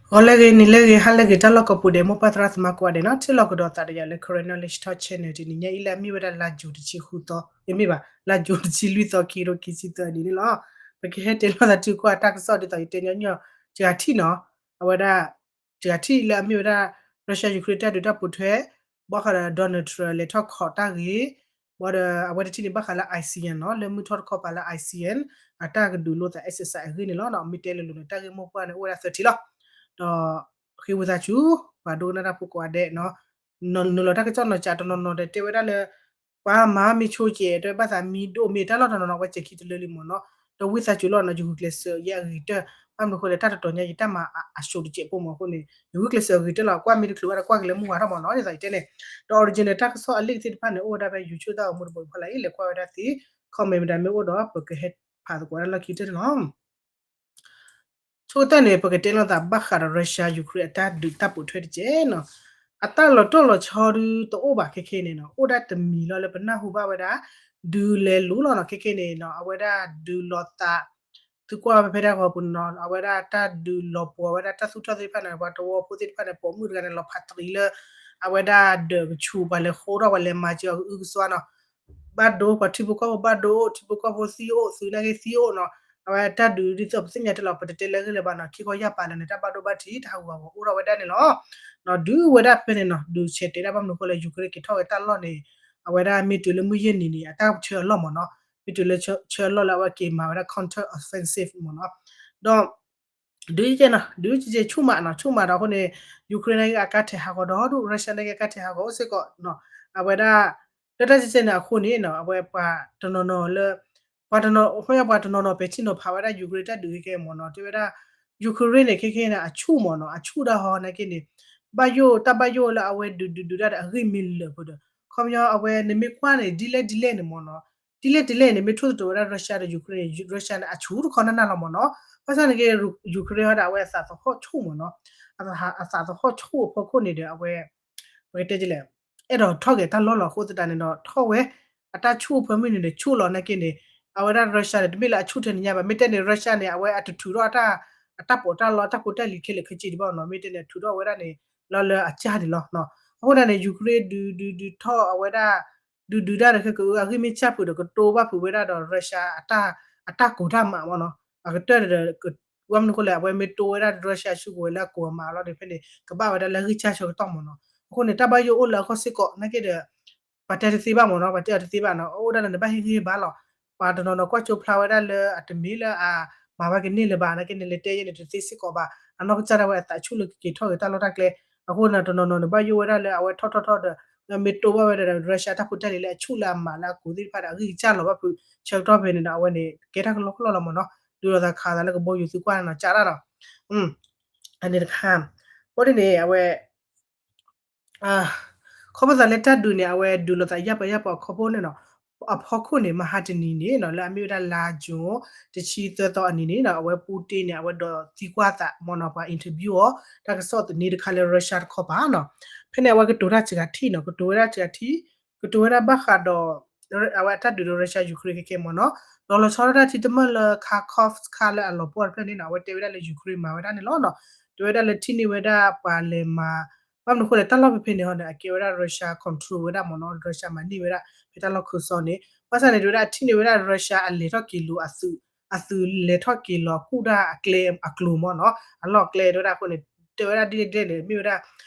ဂီၤလၢအဂ့ၤ နံၤလၢအဂ့ၤ ဟါလၢအဂ့ၤ တၢ်လီၢ်ကိးပူၤဒဲး မိၢ်ပၢ်သရၣ်သမါကိးဂၤဒဲးနီၤ ထံၣ်လိာ်ကဒီးသးဒီးယၤလၢ Karen Knowledge Talk Channel တနံၤညါအံၤ လၢအမ့ၢ်ဝဲဒၣ်လါယူၤတဆံဃုသီ မ့မ့ၢ်ဘၣ် လါယူၤတဆံလွံၢ်သီ ခံကထိခံဆံသၢနံၣ်န့ၣ်လီၤ. ပကဟဲတဲလီၤသးတုၤကွၢ်တၢ်ကစီၣ်ဒ်သိးယတဲညီညီ တဂၤထံၣ်နီၤ အဝဲဒၣ် တဂၤထံၣ်လၢအမ့ၢ်ဝဲဒၣ် Russia Ukraine တၢ်ဒုးတၢ်ပိာ်ထွဲ ဘၣ်ဃးဒီး Donald Trump လဲၤထီၣ်ခိးတၢ်ဂ့ၤ ဘၣ်ဒီးအဝဲတထံၣ်န့ၣ် ဘၣ်ဃးလၢ ASEAN နီၤ လၢမုၢ်ထီၣ်တခီပၤလၢ ASEAN အတၢ်ကဒုးလိာ်သး exercise အဂ့ၢ်န့ၣ်လီၤ. မ့ၢ်တဲလိၤလိၤန့ၣ် တၢ်ဂ့ၢ်မိၢ်ပှၢ်န့ၣ် အိၣ်ဝဲဒၣ်သၢထံၣ်လီၤ. ဒီးဃ့ဝံသးစူၤ ပှၤဒိကနၣ်တၢ်ဖိကိးဂၤဒဲးနီၤ နုာ်လီၤတၢ်ကစီၣ်နီၤ ကးတနီၤနီၤဒီးတဲဝဲဒၣ်လၢ ပှၤမၤမ့ၢ်ဆိကဲး တဲဘၣ်သးမံဒိၣ်မ့ၢ်တၢ်လီၢ်တနီၤနီၤ အဝဲစဲၤခံတလၢလံမ့ၢ်နီၤ. ဒီးဝံသးစူၤလီၤနီၤ ယဂုာ်ကျဲးစၢးယဲအဂ့ၤကတၢၢ် ဘၣ်မနုၤအဃိလဲၣ် တၢ်တတီၤညါယတၢ်မၤအစိၤတစဲးဖိမ့ၢ်အဃိန့ၣ် ယဂုာ်ကျဲးစၢးအဂ့ၤကတၢၢ်လီၤ. ကွၢ်မ့ၢ်တချုးဘၣ်ဒီးကွၢ်က့ၤလၢမုၢ်ဝါထီၣ်မ့ၢ်နီၤ ဒ်သိးယတဲန့ၣ် ဒီး original တၢ်ကစီၣ်အလံာ်သ့ၣ်တဖၣ်န့ၣ် အိၣ်ဝဲဒၣ်ဖဲ YouTube တၢ်ဂီၤမူတဘိအဖီလာ်အံၤ လဲၤကွၢ်ဝဲဒၣ်သ့ comment မ့ၢ်တၢ်မ့ၢ်အိၣ်ဒီး ပကဟဲဖးသကိးဝဲဒၣ်လီၢ်ခံကတၢၢ်န့ၣ်လီၤ. ဆိကတၢၢ်န့ၣ် ပကတဲလိာ်သးဘၣ်ဃးဒီး Russia Ukraine အတၢ်ဒုးတၢ်ပိာ်ထွဲတက့ၢ်နီၤ. အတၢ်လီၤတိၢ်လီၤဆီဒုတအိၣ်ဘၣ်ခဲခဲန့ၣ်နီၤ အိၣ်ဒၣ်တမံၤလီၤလၢပနၢ်ဟူဘၣ်ဝဲဒၣ် ဒုးလဲၤလိၤလီၤနီၤ ခဲခဲန့ၣ်နီၤ အဝဲဒၣ်ဒုးလီၤသး သုကွၢ်ဝဲဖဲတၢ်ဂီၤပူၤနီၤ အဝဲဒၣ်တၢ်ဒုးလီၤပှီၤဝဲဒၣ်တၢ်သူၣ်ထီၣ်သ့ၣ်တဖၣ်န့ၣ် ပှၤသဝီဖိသ့ၣ်တဖၣ်န့ၣ် ပိာ်မုၣ်တဂၤန့ၣ် လီၤဖးတရံးလၢ အဝဲဒၣ်ဒၢးကဆူးပှၤလဲၤဃိထီၣ်ပှၤလဲၤမၤစၢၤအီၤကအုကစွါနီၤ ဘၣ်ဒိပှၤထံဖိကီၢ်ဖိဘၣ်ဒိအိၣ် ထံဖိကီၢ်ဖိသံအိၣ် သုးနာ်က့သံအိၣ်နီၤ အဝဲတၢ်ဒုးဒ်သိးပသ့ၣ်ညါတလီၤ ပတတဲလၢအဂ့ၢ်လၢၤဘၣ်နီၤ ခံခီယၢ်ပာ်လၢာ်န့ၣ် တၢ်ဘၣ်ဒိဘၣ်ထံးတၢ်ဟးဂူာ်ဟးဂီၤအိၣ်ထီၣ်ဝဲဒၣ်န့ၣ်လီၤ. ဒုးဝဲဒၣ်ဖဲန့ၣ်နီၤ ဒုးဆဲးတဲဒၣ်ဘၣ်မနုၤအဃိလဲၣ် Ukraine က့ၤထီၣ်ဝဲတၢ်လီၢ်န့ၣ် အဝဲဒၣ်မ့ၢ်တုၤလၢမုၢ်ယဲၢ်နံၤန့ၣ် အတၢ်ဆၢအလီၢ်မ့ၢ်နီၤ မ့ၢ်တုၤလၢဆၢအလီၢ်လၢအဝဲက့ၤမၤဝဲဒၣ် counter offensive မ့ၢ်နီၤ ဒီး ဒုးကဲနီၤ ဒုးကဲဆူၣ်မးနီၤ ဆူၣ်မးဒီးအဃိန့ၣ် Ukraine နာ်က့အကါထဲးဟးဂီၤဒီဒူၣ် Russia နာ်က့အကါထဲးဟးဂီၤအိၣ်စ့ၢ်ကီး အဝဲဒၣ် လၢတၢ်ကဲကဲန့ၣ်အဃိန့ၣ်နီၤ အဝဲပှၤတနီၤနီၤလၢ ပှၤတနီၤ ပှၤတနီၤနီၤပဲာ်ထံနီၤဖးဝဲဒၣ် Ukraine တၢ်ဒုးခဲခဲမ့ၢ်နီၤ တဲဝဲဒၣ် Ukraine န့ၣ် ခဲခဲန့ၣ် အဆူၣ်မ့ၢ်နီၤ အဆူၣ်ဒၣ်ဟီနာ်က့န့ၣ် ဘၣ်ယိၣ် တၢ်ဘၣ်ယိၣ်လၢအဝဲဒုးဒုးဒုးတၢ်ဒီးအဂ့ၢ်မ့ၢ်လၢာ်ဖိဒီး ခီပညီအဝဲန့ၣ်မ့ၢ်ကွၢ်န့ၣ် ဒ်လဲၣ်ဒ်လဲၣ်န့ၣ်မ့ၢ်နီၤ ဒ်လဲၣ်ဒ်လဲၣ်န့ၣ် မ့ၢ်ထိၣ်သတြိာ်ဝဲဒၣ် Russia ဒီး Ukraine န့ၣ် Russia န့ၣ် အဆူၣ်တခီနၢ်နၢ်လီၤမ့ၢ်နီၤ ဘၣ်ဆၣ်နာ်က့ Ukraine ဟီဒီး အဝဲအသးသဟီၣ်ဆူၣ်မ့ၢ်နီၤ အသးသဟီၣ်ဆူၣ်အဖီခိၣ်န့ၣ်ဒီး အဝဲ ပကတဲလဲၣ် အဲၣ်ဒိးထီၣ်က့ၤတၢ်လီၢ်လီၤအဃိသတးန့ၣ်ဒီး ထီၣ်ဝဲ အတၢ်ဆူၣ်အဖၢမုၢ်န့ၣ်ဒီး ဆူၣ်လီၤနာ်က့န့ၣ် အဝဲဒၣ် Russia န့ၣ် တမ့ၢ်လၢအဆူၣ်ထဲန့ၣ်ညါဘၣ် မ့ၢ်တဲန့ၣ် Russia န့ၣ် အဝဲအတထုးထီၣ်အတၢ် အတၢ်ပီးတၢ်လီ အတၢ်ဖိတၢ်လံၤခဲလၢာ်ခဲဆ့ဒံးဘၣ်နီၤ မ့ၢ်တဲန့ၣ် ထုးထီၣ်ဝဲဒၣ်န့ၣ် လီၤလၢအကၢ်န့ၣ်လီၤ အဃိသတးန့ၣ် Ukraine ဒုးဒုးဒုးထီၣ်အဝဲဒၣ် ဒုးဒုးတၢ်ဒီးခဲကအုအဂံၢ်မ့ၢ်ဆၣ်ဖုးဒီးကတိၤဘၣ်ဖုးဝဲဒၣ်ဒီး Russia အတၢ် အတၢ်ကိးတၢ်မးမ့ၢ်နီၤ အကတၢၢ်ဒီး ဘၣ်မနုၤအဃိလဲၣ် အဝဲမ့ၢ်တိဝဲဒၣ် Russia ဆူၣ်ကဝဲၤလၢအကိးအမးလီၤန့ၣ် ဖဲန့ၣ် ကဘၣ်ဝဲဒၣ်လၢအဂံၢ်စၢ်ဆၢကတီၢ်မ့ၢ်နီၤ အဃိန့ၣ် တၢ်ဘၣ်ယိၣ်အိၣ်လၢအခီၣ်စ့ၢ်ကီးနာ်က့ဒီး ပှၤတဲတသ့ဘၣ်မ့ၢ်နီၤ ပှၤတဲအီၤတသ့ဘၣ်နီၤ အိၣ်ဒၣ်လၢနဘၣ်ဟ့ၣ်ဂံၢ်ဟ့ၣ်ဘါလီၤ ပှၤတနီၤနီၤကွၢ်ကၠိဖျါဝဲဒၣ်လၢအတမ့ၢ်လၢအမၤဝဲကန့ၢ်လၢၤဘၣ်နာ်က့န့ၣ် လဲၤတဲယဲန့ၣ်တသ့စ့ၢ်ကီးဘၣ် အနီၢ်ကစၢ်ဒၣ်ဝဲအသးဆူၣ်လၢကက့ၤထီၣ်က့ၤတၢ်လီၢ်တၢ်ကျဲ အဃိန့ၣ် တနီၤနီၤန့ၣ် ဘၣ်ယိၣ်ဝဲဒၣ်လၢအဝဲထီၣ်ထီၣ်ထီၣ်ဒီး မ့ၢ်တိဝဲဒၣ်ဒီး Russia တၢ်ဖိတၢ်လံၤလၢအဆူၣ်လၢအမးလၢအကိးသ့ၣ်တဖၣ်ဒီး အဂံၢ်ကစၢ်လီၤဘၣ်ဖုး ဆၢကတီၢ်ဖဲန့ၣ်ဒီး အဝဲန့ၣ် ကဲတၢ်ကလီကလီလီၤမ့ၢ်နီၤ ဒုးလိာ်သးခးသးလၢကဘီယူၤသုကွၢ်နီၤ ကးတၢ်ဒီး အန့ၣ်တခါ အဃိန့ၣ်န့ၣ် အဝဲ ခီဖျိသးလၢတၢ်ဒုးန့ၣ် အဝဲဒုးလိာ်သးယၢ်ပီယၢ်ပီအဖီခိၣ်န့ၣ်နီၤ အဖီခိၣ်န့ၣ် မဟါတနံၤန့ၣ်နီၤ လၢအမ့ၢ်ဝဲဒၣ်လါယူၤ တဆံသၢသီအနံၤန့ၣ်နီၤ အဝဲပူတ့န့ၣ် အဝဲဒိးသံကွၢ်သးမ့ၢ်နီၤ ပှၤ interview အီၤ တၢ်ကစီၣ်သန့တခါလၢ Russia တခီပၤနီၤ ဖဲန့ၣ် အဝဲကတိၤတၢ်စှၤထံၣ်နီၤ ကတိၤဝဲဒၣ်စှၤထံၣ် ကတိၤဝဲဒၣ်ဘၣ်ဃးဒီး အဝဲအတၢ်ဒုးဒီး Russia Ukraine ခဲခဲမ့ၢ်နီၤ ဒီးလီၤဆီဒၣ်တၢ်ထံတမၢၢ်လၢ Kharkov ခါလၢအလီၤပှီၢ်တဖျၢၣ်န့ၣ်နီၤ အဝဲတဲဝဲဒၣ်လၢ Ukraine မၤဝဲဒၣ်န့ၣ်လီၤနီၤ တဲဝဲဒၣ်လၢထံၣ်န့ၢ်ဝဲဒၣ်ပှၤလဲၤမၤ ဘၣ်မနုၤအဃိလဲၣ် တၢ်လီၢ်ဖဲဖဲန့ၣ်ဟီဒီး အကဲဝဲဒၣ် Russia control ဝဲဒၣ်မ့ၢ်နီၤ Russia မၤန့ၢ်ဝဲဒၣ် ဖဲတၢ်လီၢ်ခၢၣ်စီန့ၣ် ဘၣ်ဆၣ်န့ၣ် တဲဝဲဒၣ်ထံၣ်န့ၢ်ဝဲဒၣ် Russia အလဲၤထီၣ်က့ၤလီၤ အသုး အသုးလဲၤထီၣ်က့ၤလီၤကူၣ်တၢ်အကျဲအကျိၤမ့ၢ်နီၤ အလီၢ်အကျဲတဲဝဲဒၣ်အဃိန့ၣ် တဲဝဲဒၣ်ဒ်လဲၣ်ဒ်လဲၣ်န့ၣ် မ့ၢ်ဝဲဒၣ်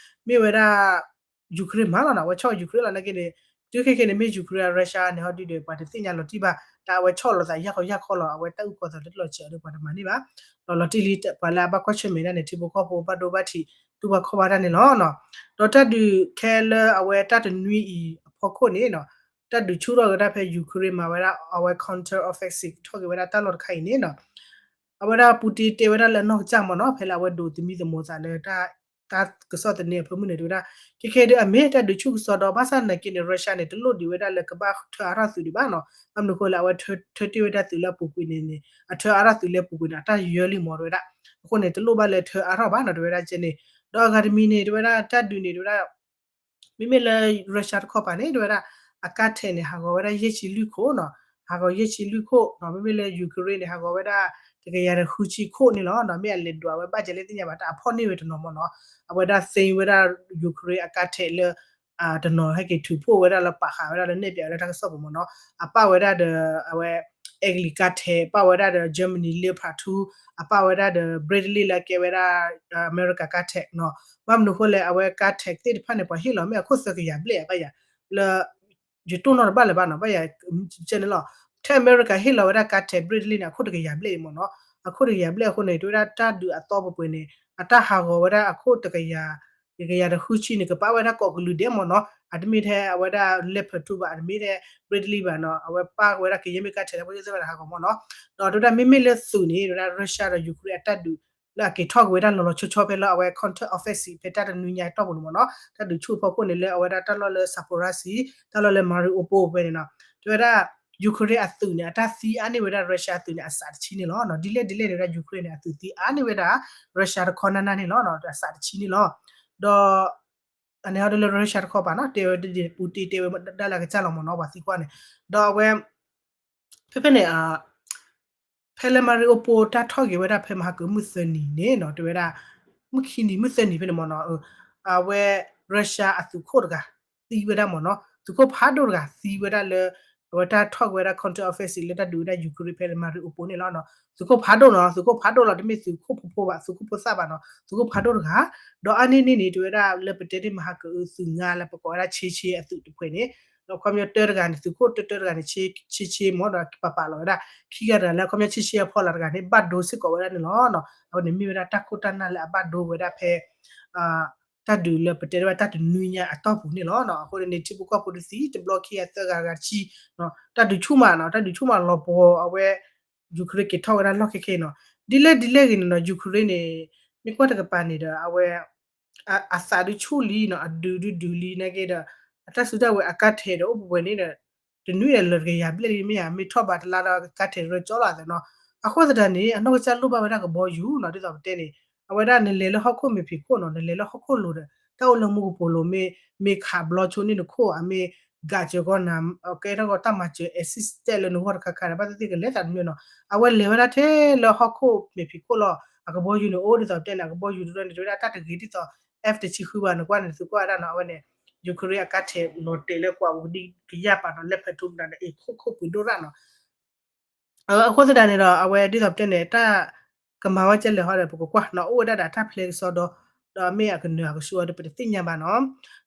မ့ၢ်ဝဲဒၣ် Ukraine မၤလီၤနီၤ အဝဲဆီၣ် Ukraine လီၤနာ်က့န့ၣ် တုၤခဲခဲန့ၣ် မ့ၢ် Ukraine Russia န့ၣ်ဟီဒုဒီး ပှၤတသ့ၣ်ညါလီၤတံၢ်ဘၣ် တၢ်အဝဲဆီၣ်လီၤသးယၢ်ခီယၢ်ခီလီၤ အဝဲတၢ်အုၣ်ကီၤသးလၢတလီၤဆဲးအီၤဒီး ပှၤတမၤန့ၢ်ဘၣ် ဒီးလီၤတံၢ်လံ ပှၤလၢအဘၣ်ကွၢ်ဆၢၣ်မဲာ်ဒၣ်န့ၣ် ထံဖိကီၢ်ဖိဘၣ်ဒိဘၣ်ထံး တူၢ်ဘၣ်ခီၣ်ဘၣ်တၢ်န့ၣ်လီၤနီၤ ဒီးတၢ်ဒုးခဲလၢအဝဲတၢ်တနွံအံၤအဖီခိၣ်န့ၣ်နီၤ တၢ်ဒုးဆူၣ်ထီၣ်က့ၤဝဲဒၣ်ဖဲ Ukraine မၤဝဲဒၣ်အဝဲ counter offensive ထီၣ်က့ၤဝဲဒၣ်တၢ်လီၢ်တခါအံၤန့ၣ်နီၤ အဝဲဒၣ်ပူတ့တဲဝဲဒၣ်လၢအနီၢ်ကစၢ်မ့ၢ်နီၤ ဖဲလၢအဝဲဒိးသမံသမိးသးလၢတၢ် တၢ်ကစီၣ်သန့အဖၢမုၢ်န့ၣ် တဲဝဲဒၣ် ခဲခဲဒီးအမ့ၢ်တၢ်ဒုးဆူၣ်ကစီဒီး ဘၣ်ဆၣ်နာ်က့န့ၣ် Russia န့ၣ် တလိၣ်ဒံးဝဲဒၣ်လၢကဘၣ်ထၢအါထီၣ်သုးဒံးဘၣ်နီၤ ဘၣ်မနုၤအဃိလၢအဝဲထၢ ထၢတ့ၢ်ဝဲဒၣ်သုးလၢအပူၤကွံာ်န့ၣ်န့ၣ် အထၢအါထီၣ်သုးလၢအပူၤကွံာ်န့ၣ် အတၢ်ယၢလံမ့ၢ်တဲဝဲဒၣ် အဃိန့ၣ် တလိၣ်ဘၣ်လၢထၢအါထီၣ်ဘၣ်နီၤ တဲဝဲဒၣ်ကဲန့ၣ် ဒီးအဂၤတမံၤန့ၣ် တဲဝဲဒၣ်တၢ်ဒုးန့ၣ် တဲဝဲဒၣ် မ့မ့ၢ်လၢ Russia တခီပၤန့ၣ် တဲဝဲဒၣ် အကါထဲးန့ၣ် ဟးဂီၤဝဲဒၣ်ယဲၢ်ဆံလွံၢ်ခိၣ်နီၤ ဟးဂီၤယဲၢ်ဆံလွံၢ်ခိၣ်နီၤ မ့မ့ၢ်လၢ Ukraine န့ၣ် ဟးဂီၤဝဲဒၣ် တကယၤဒီးဃုဆံခိၣ်န့ၣ်လီၤ. မ့ၢ်အလဲၤဒွးဝဲဘၣ်ကဲလဲၣ်သ့ၣ်ညါဘၣ် တၢ်အဖီၣ်န့ၢ်ဝဲတနီၤမ့ၢ်နီၤ, အဝဲဒၣ်သ့ဝဲဒၣ် Ukraine အကါထဲးလၢ တနီၤဟဲက့ၤထုးဖှိၣ်ဝဲဒၣ်လၢ ပာ်ဃာ်ဝဲဒၣ်လၢနဲၣ်ပၠးဝဲဒၣ်လၢတၢ်ကစီၣ်ပူၤမ့ၢ်နီၤ, အပာ်ဝဲဒၣ်ဒီး အဝဲ Eagle ကါထဲး, ပာ်ဝဲဒၣ်ဒီး Germany Leopard two, အပာ်ဝဲဒၣ်ဒီး Bradley လၢအကဲဝဲဒၣ် America ကါထဲးနီၤ. ဘၣ်မနုၤအဃိလဲၣ် အဝဲကါထဲးသ့ၣ်တဖၣ်န့ၣ် ပှၤဟ့ၣ်လီၤမ့ၢ်အခိၣ်သၢကယၤဘျဲၣ်ဘၣ်ယၤ လၢ ယတိၢ်နီၣ်တဘၣ်လၢၤဘၣ်နီၤ, ဘၣ်ယၤ ကဲန့ၣ်လီၤ. ထဲ America ဟ့ၣ်လီၤဝဲဒၣ်ကါထဲး Bradley န့ၣ် အခိၣ်တကယၤဘျဲၣ်အံၤမ့ၢ်နီၤ, အခိၣ်တကယၤဘျဲၣ်အဃိန့ၣ် တဝဲဒၣ်တၢ်ဒုးအသီပှဲၤပှဲၤန့ၣ် အတၢ်ဟးဂီၤဝဲဒၣ်အခိၣ်တကယၤ ကယၤဒီးဃုဆံန့ၣ် ကပာ်ဝဲဒၣ်ကိးကလုာ်ဒဲးမ့ၢ်နီၤ, အတမ့ၢ်ထဲအဝဲဒၣ် Leopard two ဘၣ်, အတမ့ၢ်ထဲ Bradley ဘၣ်နီၤ, အဝဲပာ်ဝဲဒၣ်ကယဲၢ်မ့ၢ်ကါထဲးလၢပှၤကဲစဲဝဲဒၣ်ဟးဂီၤမ့ၢ်နီၤ. ဒီးတဝဲဒၣ်မ့မ့ၢ်လၢသုးန့ၣ် တဝဲဒၣ် Russia ဒီး Ukraine အတၢ်ဒုး လၢအက့ၤထီၣ်က့ၤဝဲဒၣ်လီၤလီၤဆီဆီဖဲလၢအဝဲ counter offensive ဖဲတၢ်တနွံညါအတီၢ်ပူၤန့ၣ်မ့ၢ်နီၤ, တၢ်ဒုးဆူၣ်ဖီခိၣ်န့ၣ်လၢအဝဲဒၣ်တၢ်လီၢ်လၢ Zaporizhzhia တၢ်လီၢ်လၢ Mariupol ဖဲန့ၣ်နီၤ, တဝဲဒၣ် Ukraine အသုးန့ၣ် အတၢ်သံအါန့ၢ်ဝဲဒၣ် Russia အသုးန့ၣ်အစးတဆံန့ၣ်လီၤ. ဒ်လဲၣ်ဒ်လဲၣ်န့ၣ်ဝဲဒၣ် Ukraine န့ၣ် အသုးသံအါန့ၢ်ဝဲဒၣ် Russia တခီနၢ်နၢ်န့ၣ်လီၤ, အစးတဆံန့ၣ်လီၤ. ဒီး အန့ၣ်ဟီဒ်လၢ Russia တခီပၤနီၤ, တဲဝဲဒ် Putin တဲဝဲဒၣ်လၢအကစၢ်လီၤမ့ၢ်နီၤ, ပှၤသံကွၢ်န့ၣ်, ဒီးအဝဲ ဖဲဖဲန့ၣ် ဖဲလၢ Mariupol တၢ်ထီၣ်က့ၤဝဲဒၣ်ဖဲမဟါကမုၢ်သၢနံၤန့ၣ်နီၤ, တဲဝဲဒၣ် မုၢ်ခံနံၤ မုၢ်သၢနံၤဖဲန့ၣ်မ့ၢ်နီၤ, အဝဲ Russia အသုးခိၣ်တဂၤ သံဝဲဒၣ်မ့ၢ်နီၤ, သုးခိၣ်ဖးဒိၣ်တဂၤသံဝဲဒၣ်လၢ အဝဲတၢ်ထီၣ်က့ၤဝဲဒၣ် counter offensive လၢတၢ်ဒုးဝဲဒၣ် Ukraine ဖဲလၢ Mariupol န့ၣ်လီၤ. သုးခိၣ်ဖးဒိၣ်နီၤ, သုးခိၣ်ဖးဒိၣ်လီၤ, တမ့ၢ်သုးခိၣ်ဖိဖိဘၣ်, သုးခိၣ်ဖိသၣ်ဘၣ်နီၤ, သုးခိၣ်ဖးဒိၣ်တဂၤ, ဒီးအါန့ၢ်န့ၣ်န့ၣ် တဲဝဲဒၣ်လၢပတဲတ့ၢ်မဟါကအုးသုးငါလၢပကိးဝဲဒၣ် Chechen အသုးတဖှဲးန့ၣ်, ဒီးခီပညီတၢတဂၤန့ၣ် သုးခိၣ်တၢတၢတဂၤန့ၣ် Chechen မ့ၢ်ဒီးပာ်ပာ်လီၤဝဲဒၣ်, ခံဂၤတဂၤလၢခီပညီ Chechen အဖီလာ်တဂၤန့ၣ် ဘၣ်ဒိစ့ၢ်ကီးဝဲဒၣ်န့ၣ်လီၤ. အဝဲန့ၣ်မ့ၢ်ဝဲဒၣ်တၢ်ခိၣ်တၢ်နၢ်လၢအဘၣ်ဒိဝဲဒၣ်ဖဲ တၢ်ဒုးလၢပတဲတ့ၢ်ဝဲတၢ်တနွံညါအတီၢ်ပူၤန့ၣ်လီၤ. အဃိန့ၣ် ထံဖိကီၢ်ဖိတသံတဘျီခံဂၤသၢဂၤဂၤတဆံ, တၢ်ဒုးဆူၣ်မးနီၤ, တၢ်ဒုးဆူၣ်မးလီၤပှီၤအဝဲ Ukraine က့ၤထီၣ်ဝဲဒၣ်လီၢ်ခဲခဲနီၤ, ဒ်လဲၣ်ဒ်လဲၣ်ဂ့ၤန့ၣ်နီၤ, Ukraine န့ၣ် မ့ၢ်ကွၢ်တကပၤန့ၣ်ဒီး အဝဲ အသးဒုးဆူၣ်လံနီၤ, အဒုးဒုးဒုးလံနာ်က့ဒီး အတၢ်စုတၢ်ဝဲၤအကါထဲးဒီးအိၣ်ပှဲၤပှဲၤန့ၣ်ဒီး တနွံဒီးလၢာ်တကယၤဘျဲၣ်လံ မ့ၢ်ဧါ, မ့ၢ်ထီၣ်ဘးတလါဒီးကါထဲးရၢကၠီလီၤအသးနီၤ. အဃိသတးန့ၣ် အနီၢ်ကစၢ်လိၣ်ဘၣ်ဝဲဒၣ်ကဘီယူၤနီၤ, ဒ်သိးပတဲန့ၣ် အဝဲဒၣ်နလဲၤလၢဟီၣ်ခိၣ်မ့ၢ်ဖံးခိၣ်နီၤ, နလဲၤလၢဟီၣ်ခိၣ်လိၤဒီး တၢ်အိၣ်လၢမူကပိာ်လိၤ မ့ၢ် မ့ၢ်ခးဘျီဆိန့ၢ်နခိၣ်ဧါ, မ့ၢ်ဂာ်စၢၤကီးနၤ, ကဲထီၣ်ကီးတၢ်မၤစၢၤ assist လၢနဂီၢ်တခါခါဒီး ဘၣ်သ့ၣ်သ့ၣ်ကလဲၤသးတမံၤနီၤ. အဝဲလဲၤဝဲဒၣ်ထဲလၢဟီၣ်ခိၣ်မ့ၢ်ဖံးခိၣ်လီၤ. အကဘီယူၤန့ၣ်အိၣ်ဒ်သိးပတဲန့ၣ် အကဘီယူၤတရၢန့ၣ် တဲဝဲဒၣ်တၢ်တဂ့ၤဒ်သိး F တဆံဃုဘၣ်, နကွၢ်န့ၣ် သုကွၢ်ဝဲဒၣ်နီၤ, အဝဲန့ၣ် Ukraine အကါထဲးလီၤတဲာ်လၢကွၢ်ဝံၤဒ်ကယၢ်ပာ်နီၤ, လၢဖဲထူကနၣ်ဒီး အ့ၣ်ခိၣ်ခိၣ်ပှ့ၤဒိၣ်ရၣ်နီၤ. အဃိသတးန့ၣ်ဒီး အဝဲဒ်သိးပတဲန့ၣ် တၢ်ကမၤဝဲကဲလဲၣ်ဟီဒီး ပကကွၢ်နီၤ, အိၣ်ဝဲဒၣ်ဒီးတၢ်ဖျဲကစီဒီ, ဒီးမ့ၢ်အကနၢၤအကဆူၣ်အီၤဒီး ပတသ့ၣ်ညါဘၣ်နီၤ.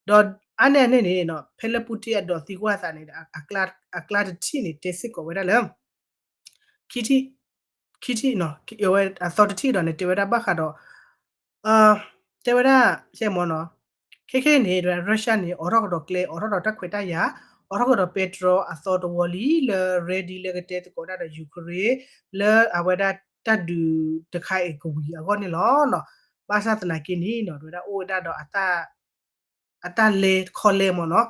ဒီးအါန့ၢ်အန့ၣ်န့ၣ် ဖဲလၢ Putin အဒိးသံကွၢ်သးန့ၣ် အကျါတထံၣ်န့ၣ် တဲစ့ၢ်ကီးဝဲဒၣ်လၢ ခံထံၣ်, ခံထံၣ်နီၤ, အဝဲအသီတထံၣ်ဒီးန့ၣ် တဲဝဲဒၣ်ဘၣ်ဃးဒီး တဲဝဲဒၣ် ယဲၢ်မ့ၢ်နီၤ, ခဲခဲန့ၣ် Russia န့ၣ် အိးထီၣ်ကဒီးကျဲ, အိးထီၣ်ဒီးတၢ်ခွဲးတၢ်ယာ်, အိးထီၣ်ကဒီးပဲတြီအသီတဝီလံ လၢ ready လၢကတဲသကိးဒၣ်ဒီး Ukraine လၢအဝဲဒၣ်တၢ်ဒုးတခါအံၤကဝံၤအဂီၢ်န့ၣ်လီၤ. ဘၣ်ဆၣ်သနာ်က့န့ၣ်နီၤ တဲဝဲဒၣ်အိၣ်ဝဲဒၣ်ဒီး အတၢ်လဲခီလဲမ့ၢ်နီၤ,